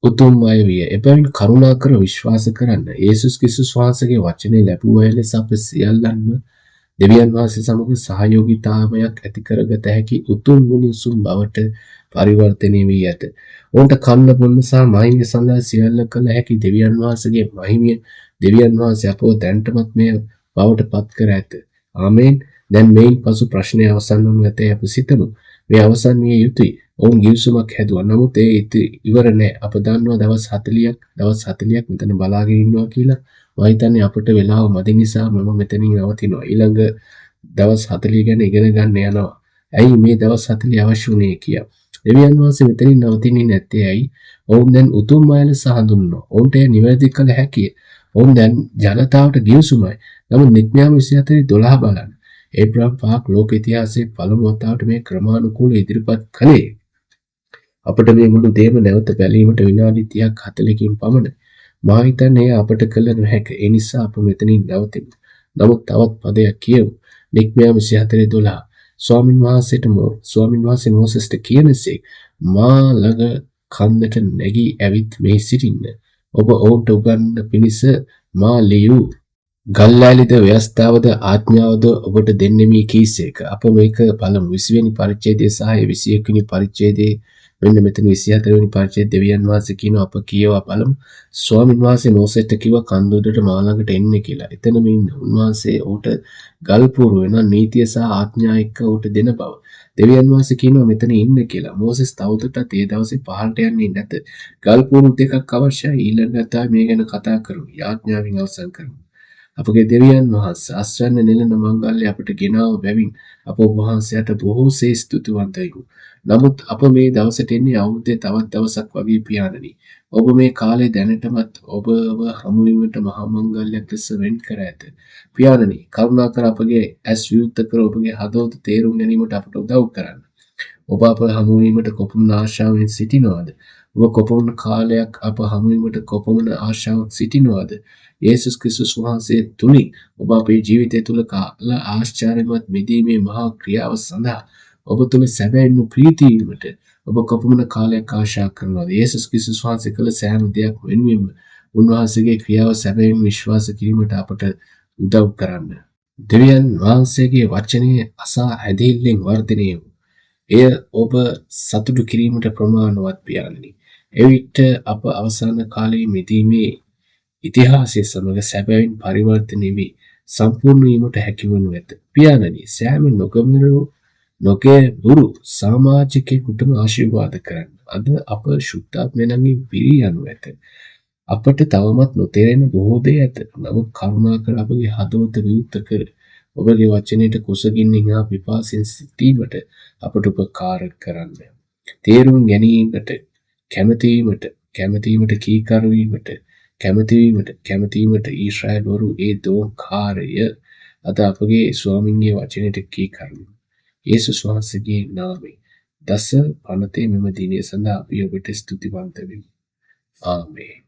උතුම් අය විය. එබැවින් කරුණාකර විශ්වාස කරන්න. යේසුස් ක්‍රිස්තුස් වහන්සේගේ වචනය ලැබූ අය ලෙස අප සියල්ලන්ම දෙවියන් වහන්සේ සමග සහයෝගීතාවයක් ඇති කරගත හැකි උතුම් මිනිසුන් බවට පරිවර්තනය වී ඇත. ඔවුන්ට කන්න බොන්න සහ මහිමය සඳහා සියල්ල කළ හැකි දෙවියන් වහන්සේගේ මහිමය දෙවියන් වහන්සේ අපව දැනටමත් මේ බවට පත් කර ඇත. ආමේන්. දැන් මෙයින් පසු ප්‍රශ්නය අවසන් වනු ඇතැයි අප සිතමු. මේ අවසන් විය යුතුයි. ඔවුන් ගිවිසුමක් හැදුවා. නමුත් ඒ ඉවර නෑ. අප දන්නවා දවස් 40ක් දවස් 40ක් මෙතන බලාගෙන ඉන්නවා කියලා. මම හිතන්නේ අපට වෙලාව මදි නිසා මම මෙතනින් නවතිනවා. ඊළඟ දවස් 40 ගැන ඉගෙන ගන්න යනවා. ඇයි මේ දවස් 40 අවශ්‍ය වුණේ කියා. දෙවියන් වහන්සේ මෙතනින් නවතින්නේ නැත්තේ ඇයි? ඔවුන් දැන් උතුම් අය ලෙස හඳුන්වනවා. ඔවුන්ට එය නිවැරදි කළ හැකිය. ඔවුන් දැන් ජනතාවට ගිවිසුමයි. නමුත් නික්මයාම 24 12 බලන්න. ඒබ්‍රහම් පාක් ලෝක ඉතිහාසයේ පළමු වතාවට මේ ක්‍රමානුකූලව ඉදිරිපත් කළේ. අපට මේ මුළු දේම නැවත බැලීමට විනාඩි 30ක් 40කින් පමණ. මා හිතන්නේ එය අපට කළ නොහැක. ඒ නිසා අප මෙතනින් නවතිමු. නමුත් තවත් පදයක් කියමු. නික්මයාම 24 12. ස්වාමින් වහන්සේ මෝසෙස්ට කියනසේක් මා ළඟ කන්දට නැගී ඇවිත් මෙහි සිටින්න. ඔබ ඔවුන්ට උගන්වන පිණිස මා ලියූ ගල්ලෑලිද ව්‍යවස්ථාවද ආඥාවද ඔබට දෙන්නෙමි කීසේක. අප මේක බලමු. 20 වෙනි පරිච්ඡේදය සහ 21 වෙනි පරිච්ඡේදයේ මෙන්න මෙතන 24 වෙනි පරිච්ඡේදය දෙවියන් වහන්සේ කියනවා අප කියවා බලමු. ස්වාමින් වහන්සේ මෝසෙස්ට කිව්වා කන්ද උඩට මා ළඟට එන්න කියලා. එතනම ඉන්න. උන්වහන්සේ ඔහුට ගල් පුරු වෙන නීතිය සහ ආඥා එක්ක ඔහුට දෙන බව. දෙවියන් වහන්සේ කියනවා මෙතන ඉන්න කියලා. මෝසෙස් තවදුරටත් ඒ දවසේ පහළට යන්නේ නැත. ගල් පුරු දෙකක් අවශ්‍යයි. ඊළඟ වතාවේ මේ ගැන කතා කරමු. යාඥාවෙන් අවසන් කරමු. අපගේ දෙවියන් වහන්සේ අස්වැන්න නෙළන මංගල්‍ය අපට ගෙනාව බැවින් අප ඔබ වහන්සේට බොහෝසේ ස්තුතිවන්ත වෙමු. නමුත් අප මේ දවසට එන්නේ අවුරුද්දේ තවත් දවසක් වගේ පියාණනි. ඔබ මේ කාලේ දැනටමත් ඔබව හමුවීමට මහා මංගල්‍යයක් ලෙස වෙන් කර ඇත. පියාණනි, කරුණාකර අපගේ ඇස් විවෘත කර ඔබගේ හදවත තේරුම් ගැනීමට අපට උදව් කරන්න. ඔබ අප හමුවීමට කොපමණ ආශාවෙන් සිටිනවද? ඔබ කොපමණ කාලයක් අප හමුවීමට කොපමණ ආශාවක් සිටිනවද? යේසුස් ක්‍රිස්තුස් වහන්සේ තුලින් ඔබ අපේ ජීවිතය තුළ කළ ආශ්චර්යමත් මිදීමේ මහා ක්‍රියාව සඳහා ඔබ තුළ සැබවින්ම ප්‍රීති වීමට ඔබ කොපමණ කාලයක් ආශා කරනවද? යේසුස් ක්‍රිස්තුස් වහන්සේ කළ සෑම දෙයක් වෙනුවෙන්ම උන්වහන්සේගේ ක්‍රියාව සැබවින්ම විශ්වාස කිරීමට අපට උදව් කරන්න. දෙවියන් වහන්සේගේ වචනය අසා ඇදහිල්ලෙන් වර්ධනය වූ එය ඔබ සතුටු කිරීමට ප්‍රමාණවත් පියාණනි. එවිට අප අවසාන කාලයේ මිදීමේ ඉතිහාසය සමග සැබවින් පරිවර්තනය වී සම්පූර්ණ වීමට හැකිවනු ඇත. පියාණනි, සෑම නොගැමුණු නොගැඹුරු සමාජිකයෙකුටම ආශිර්වාද කරන්න. අද අප ශුද්ධාත්මයන්ගෙන් පිරී යනු ඇත. අපට තවමත් නොතේරෙන බොහෝ දේ ඇත. නමුත් කරුණාකර අපගේ හදවත විවෘත කර ඔබගේ වචනයට කුසගින්නින් හා පිපාසයෙන් සිටීමට අපට උපකාර කරන්න. තේරුම් ගැනීමට කැමැතිවීමට කැමැතිවීමට කීකරු වීමට කැමැතිවීමට කැමැතිවීමට ඊශ්‍රායල්වරු ඒ දෝංකාරය අද අපගේ ස්වාමින්ගේ වචනයට කීකරු වීම. යේසුස් වහන්සේගේ නාමයෙන් දස පනතේ මෙම දිනය සඳහා අපි ඔබට ස්තුතිවන්ත වෙමු. ආමේන්.